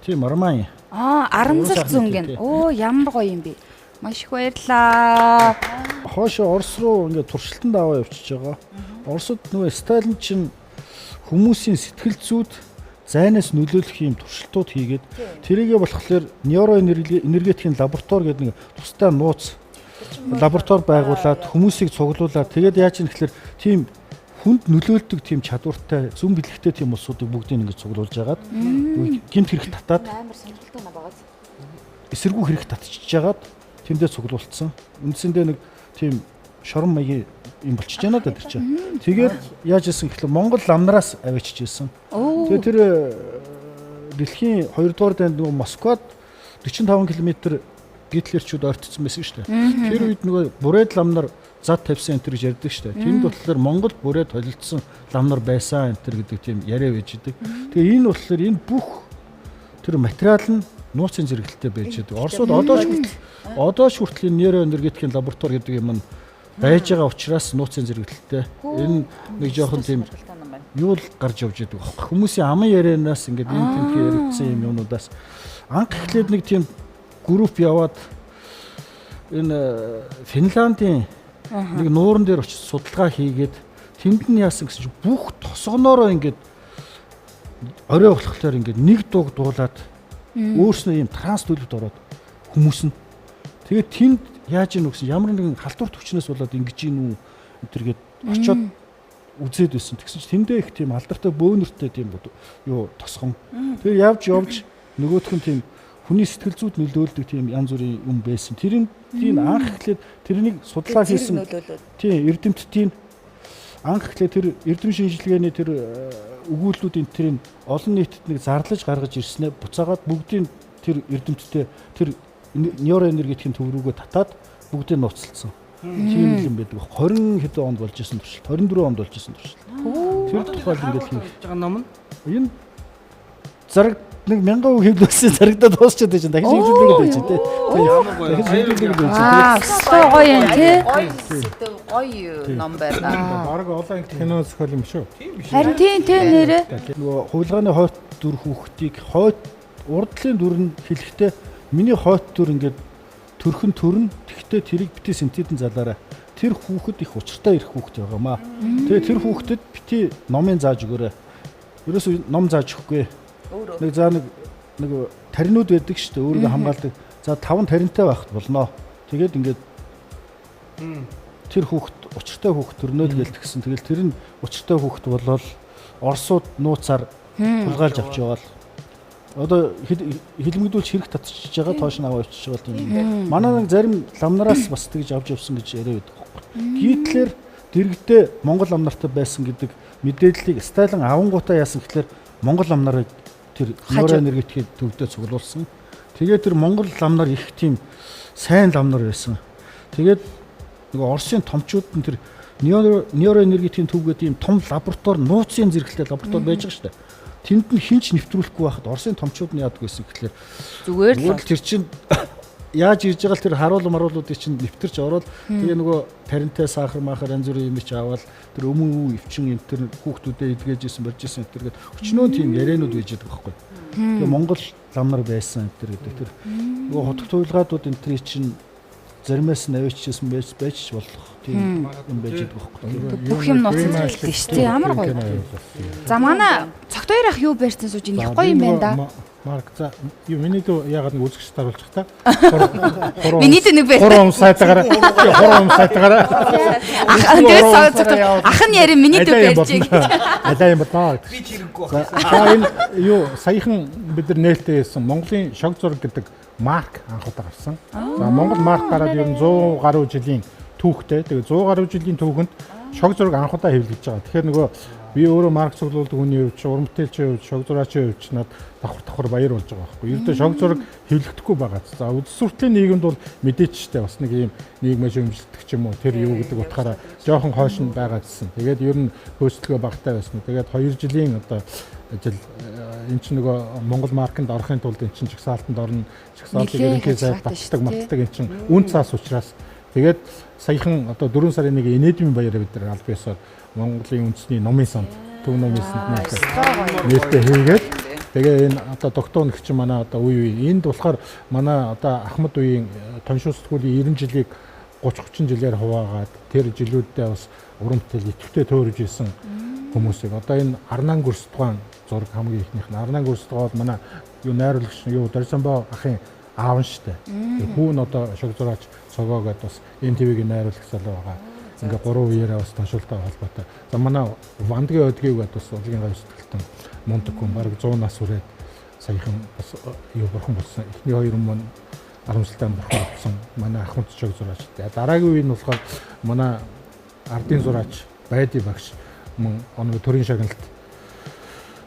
Тийм арман юм. Аа, арамзал Уран зүүн сайхны гэн. тий. Өө ямар гоё юм бэ. Маш их баярлаа. Хоошо Орос руу ингээд туршилтанд аваа явчихж байгаа. Оросд нөгөө Сталин чинь хүмүүсийн сэтгэл зүйд зайнаас нөлөөлөх юм туршилтууд хийгээд тэрийгэ болохоор нейроэнергетикийн лаборатори гэдэг нэг тусдай нууц лаборатори байгуулад хүмүүсийг цуглуулад тэгээд яаж юм гэхэлэр тийм хүнд нөлөөлдөг тийм чадвартай зүүн бэлэгтэй тийм улсуудыг бүгдийг ингэж цуглуулж агаад гэмт хэрэг татаад Амар сонирхолтой юм багаас. эсэргүү хэрэг татчихж жагаад тэндээ цуглуулсан. Үндсэндээ нэг тийм шорон маягийн юм болчихж байна да тэр чинь. Тэгээд яаж исэн гэхэл Монгол ламнараас авчиж исэн. Тэгээд тэр дэлхийн 2 дугаар дайнд нөгөө Москвад 45 км гитлерчүүд ойртцсон байсан шүү дээ. Тэр үед нөгөө бүрээд ламнар зад тавьсан энэ төр гэж ярьдаг шүү дээ. Тэнд болохоор Монгол бүрээд холилдсон ламнар байсан энэ төр гэдэг тийм яриа байж идэг. Тэгээ энэ болохоор энэ бүх тэр материал нь нууцын зэрэгэлтэй байж идэг. Оросууд одоо ч хүртэл энэ нейроэнергетикийн лаборатори гэдэг юм нь байж байгаа учраас нууцын зэрэгэлтэй. Энэ нэг жоохон тийм юу л гарч явж идэг аахгүй. Хүмүүсийн аман ярианаас ингээд энэ тэмхий яригдсан юм юмнуудаас анх эхлээд нэг тийм групп яваад энэ Финландын нэг нууран дээр очиж судалгаа хийгээд тэнд нь яасан гэсэн чинь бүх тосгоноороо ингээд орой болохоор ингээд нэг дууг дуулаад өөрснөө ийм транс төлөвт ороод хүмүүс нь Тэгээд тэнд яаж ийн үгсэн ямар нэгэн халдвар төвчнөөс болоод ингэж ийн үү энэ гээд очиод үзээд байсан. Тэгсэн чинь тэндээ их тийм алдартай бөөнөртэй тийм юу тосгон. Тэгээ явж явж нөгөөх нь тийм хүний сэтгэл зүйд нөлөөлдөг тийм янз бүрийн юм байсан. Тэрийг анх эхлээд тэрнийг судлаа хийсэн. Тийм эрдэмтдийн анх эхлээд тэр эрдэм шинжилгээний тэр өгүүллүүдийн тэрийг олон нийтэд нэг зарлаж гаргаж ирснээр буцаагаад бүгдийн тэр эрдэмтдээ тэр нейроэнергетикийн төв рүүгээ татаад бүгдийг нууцлцсан. Тийм юм байдаг. 20 хэдэн онд болж исэн туршилт, 24 онд болж исэн туршилт. Тэр тухайд ингээд хийх байгаа ном нь энэ зараг нэг 1000 үг хэвлүүлсэн зарагдаад дуусчихад байж, дахиж хэвлүүлээгээд байж тий. Дахиж хэвлүүлээгээд байж. Аа, өстой гоё юм тий. Гоё сэдэв, гоё ном байна. Бараг олон анги кино зохиол юм шүү. Харин тийм тийм нэрээ. Нөгөө хувилгааны хойт дүр хүүхдийг хойт урдлын дүр нь хэлэхдээ миний хойт дүр ингээд төрхөн төрн тэгтээ тэрийг бити синтедэн залаарай. Тэр хүүхэд их учиртай ирэх хүүхэд байгаамаа. Тэгээ тэр хүүхдэд бити номын зааж өгөөрэй. Ерөөсөө ном зааж өгөхгүй. Нэг за нэг таринууд байдаг шүү дээ. Өөрийгөө хамгаалдаг. За 5 таринтай байхад болноо. Тэгээд ингээд тэр хүүхэд учиртай хүүхэд төрнөө л гээл тэгсэн. Тэгэл тэр нь учиртай хүүхэд болоод Оросууд нууцаар хулгайлж авч яваал. Одоо хилмигдүүлж хэрэг татчихж байгаа, тоош нь аваа явчихж байгаа тийм. Манай нэг зарим ламнараас бас тэгж авч явсан гэж яриа байдаг байхгүй. Гитлер дэрэгдээ Монгол лам нартай байсан гэдэг мэдээллийг Сталин авангуудаа яасан гэхлээр Монгол лам нарыг тэр нейроэнергетикийн төвдөө цуглуулсан. Тэгээд тэр Монгол лам нар их тийм сайн лам нар байсан. Тэгээд нөгөө Оросын томчууд нь тэр нейроэнергетикийн төв гэдэг ийм том лаборатори, нууцын зэрэглэлтэй лаборатори байж байгаа шүү дээ. Тэнд нь хинч нэвтрүүлэхгүй байхад Оросын томчууд нь яадаг байсан гэхлээр зүгээр л тэр чинь яаж ирж байгаа л тэр харуул маруулуудыг чинь нэвтэрч ороод тэгээ нөгөө таринтай сахар махар янз бүрийн юм чи аваад тэр өмнө үе өвчин энэ тэр хүүхдүүдэд эдгэж исэн борж исэн энэ тэр гээд өчнөө тийм яриануд байж байгаа байхгүй. Тэгээ Монгол лам нар байсан энэ тэр гэдэг тэр нөгөө хотог туйлгаадууд энэ тэр чинь заримаас нь авчижсэн байж болох тийм юм байж байгаа байхгүй. Бүх юм нууцсан зэрэглэлтэй шүү дээ. Ямар гоё. За манай цогтойр ах юу барьсан сууж их гоё юм байна да. Марк за юу миний дүү яагаад нэг үзэгч таруулчих та. Миний дүү нэг байр. 3 сайтаараа 3 сайтаараа. Ах тэгээс цогтойр ах нь ярин миний дүү барьж. Алаа юм болоо. Би ч хэрэггүй байна. За энэ юу саяхан бид нар нээлттэй хийсэн Монголын шог зураг гэдэг марк анх удаа гарсан. За Монгол марк гараад ер нь 100 гаруй жилийн түүхтэй. Тэгээ 100 гаруй жилийн түүхэнд шог зураг анх удаа хэвлэгдэж байгаа. Тэгэхээр нөгөө би өөрөө марк цуглуулдаг хүний хувьд, уран бүтээлчийн хувьд, шог зураачийн хувьд ч над давхар баяр болж байгаа байхгүй. Ердөө шог зураг хэвлэгдэхгүй байгаа. За үзэсгэлэнтлийн нийгэмд бол мэдээч штэ бас нэг ийм нийгмээ шүүмжлдэг ч юм уу тэр юу гэдэг утгаараа жоохон хойш нь байгаа гэсэн. Тэгээд ер нь хөөцлөгөө багтай байсан. Тэгээд 2 жилийн одоо ажил эн чинь нөгөө Монгол маркэнд орохын тулд эн чинь жагсаалтанд орно. Жагсаалтыг ерөнхий сайд баталдаг, маталдаг эн чинь үн цаас учраас тэгээд саяхан одоо 4 сарын 1 инээдмийн баяраа бид нар аль биесээр Монголын үндэсний номын санд, төв номын санд нээлттэй хийгээд тэгээ энэ одоо доктор нэгч манай одоо үе үе энд болохоор манай одоо Ахмад үеийн тоншуу сэтгүүлийн 90 жилийг 30 30 жилээр хуваагаад тэр жилүүдэд бас уран бүтээл идэвхтэй төөрөж исэн хүмүүсийг одоо энэ Арнан Гүрсдгаан зураг хамгийн ихнийх нь Арнан Гүрсдгаа бол манай юу найруулагч юу Дорсомбо ахын аав нь штэ. Тэр хүү нь одоо шог зураач Цогоо гэдээ бас NTV-гийн найруулагч залуу байгаа. Ингээ гурван үеэрээ бас тоншуултай холбоотой. За манай Вандгийн өдгийг гэдэг бас улгийн гавь сэтгэлтэн мундаг хүн бараг 100 нас хүрээд саяхан бас юу бурхан болсон. Эхний хоёр маань харамсалтай бурхан болсон. Манай ахмад шог зураач. Дараагийн үе нь болохоор манай ардын зураач Байди багш мөн оног төрийн шагналт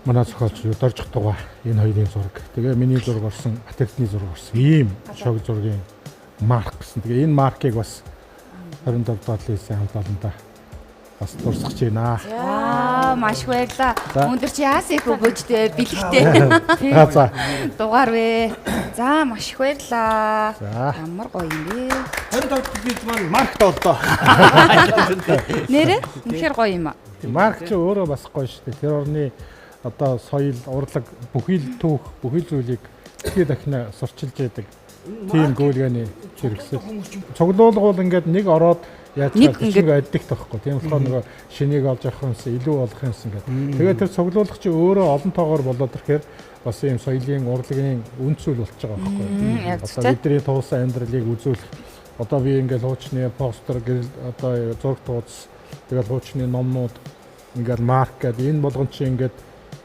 манай зохиолч Доржих тугаа энэ хоёрын зураг. Тэгээ миний зураг орсон, Батэрдний зураг орсон. Ийм шог зургийн марк гэсэн. Тэгээ энэ маркийг бас 27 дугаар лээсийн хамт олондоо бас дурсах байна. За маш их баярлалаа. Өндөр чи яасан их өгөөжтэй бэлэгтэй. За. Дугаар вэ. За маш их баярлалаа. Ямар гоё юм бэ. 25 дахь маань маркт олдоо. Нэрэ үнэхээр гоё юм аа. Марк чи өөрөө бас гоё шүү дээ. Тэр орны одоо соёл, урлаг, бүхий л түүх, бүхий л зүйлийг дэлхийд дахина сурчилж яадаг Тийм гүйлгээний хэрэгсэл. Цуглуулга бол ингээд нэг ороод яаж Нэг чад ингээд- нэг аддикт байхгүй. Тийм болохоор нөгөө шинийг олж авах юмсан, илүү болох юмсан гэдэг. Тэгээд тэр цуглуулга чи өөрөө олон тоогоор болоод ирэхээр бас ийм соёлын, урлагийн үн зүйл болчихж байгаа байхгүй. Яг Одоо зөв. бидний туусан амьдралыг үзүүлэх. Одоо би ингээд хуучны постэр, гэрэл одоо зураг тууц, тэгэл хуучны номнууд ингээд марк гэдэг энэ болгон чи ингээд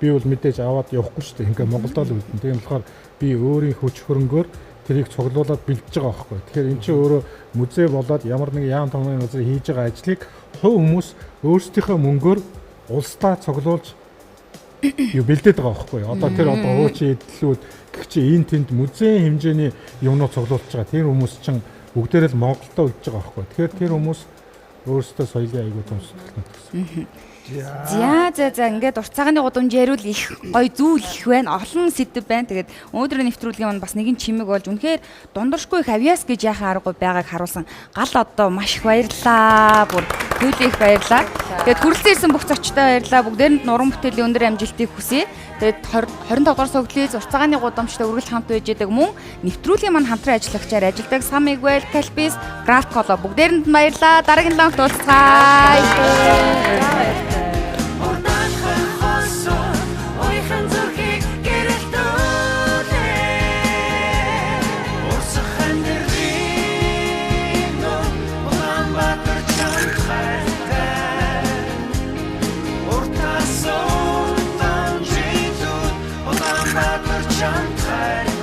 би бол мэдээж аваад явахгүй шүү дээ. Ингээд Монголдо л үлдэн. Тийм болохоор би өөрийн хүч хөрөнгөөр тэрийг цуглуулад бэлдэж байгаа байхгүй. Тэгэхээр эн чинь өөрөө музей болоод ямар нэгэн яам томьёоны газар хийж байгаа ажлыг хувь хүмүүс өөрсдийнхөө мөнгөөр улсдаа цуглуулж юу бэлдээд байгаа байхгүй. Одоо тэр одоо хуучин эдлүүд гэх чи энэ тэнд музейн хэмжээний юмнууд цуглуулж байгаа. Тэр хүмүүс чинь бүгдээрээ л Монголдо үлдэж байгаа байхгүй. Тэгэхээр тэр хүмүүс өөрсдөө соёлын аягүй том сэтгэлтэй гэсэн. За за за ингээд урт цагааны гудамж яриул их гоё зүйл их байна. Олон сэдв байна. Тэгээд өнөөдрийн нэвтрүүлгийн маань бас нэгэн чимэг болж үнэхээр дундуршгүй их авиас гэж яхаа аргагүй байгааг харуулсан. Гал одоо маш их баярлаа. Бүр төлөө их баярлаа. Тэгээд хүрэлцэн ирсэн бүх зочдтой баярлаа. Бүгдээрэнд нь уран бүтээлийн өндөр амжилтыг хүсье. Тэгээд 25 дугаар согдлын урт цагааны гудамжтай үргэлж хамт байж идэг мөн нэвтрүүлгийн маань хамтран ажиллагчаар ажилладаг Сам Игвэл, Калпис, Крафт Коло бүгдээрэнд нь баярлаа. Дараагийн лонхт уулзцгаая. Урдаахын хосон уяхан зүрхийг гэрэлтүүлээ. Урсах амьдралын нөр Улаанбаатар чамд хайртай. Уртаас уртан жилүүд Улаанбаатар чамд хайртай.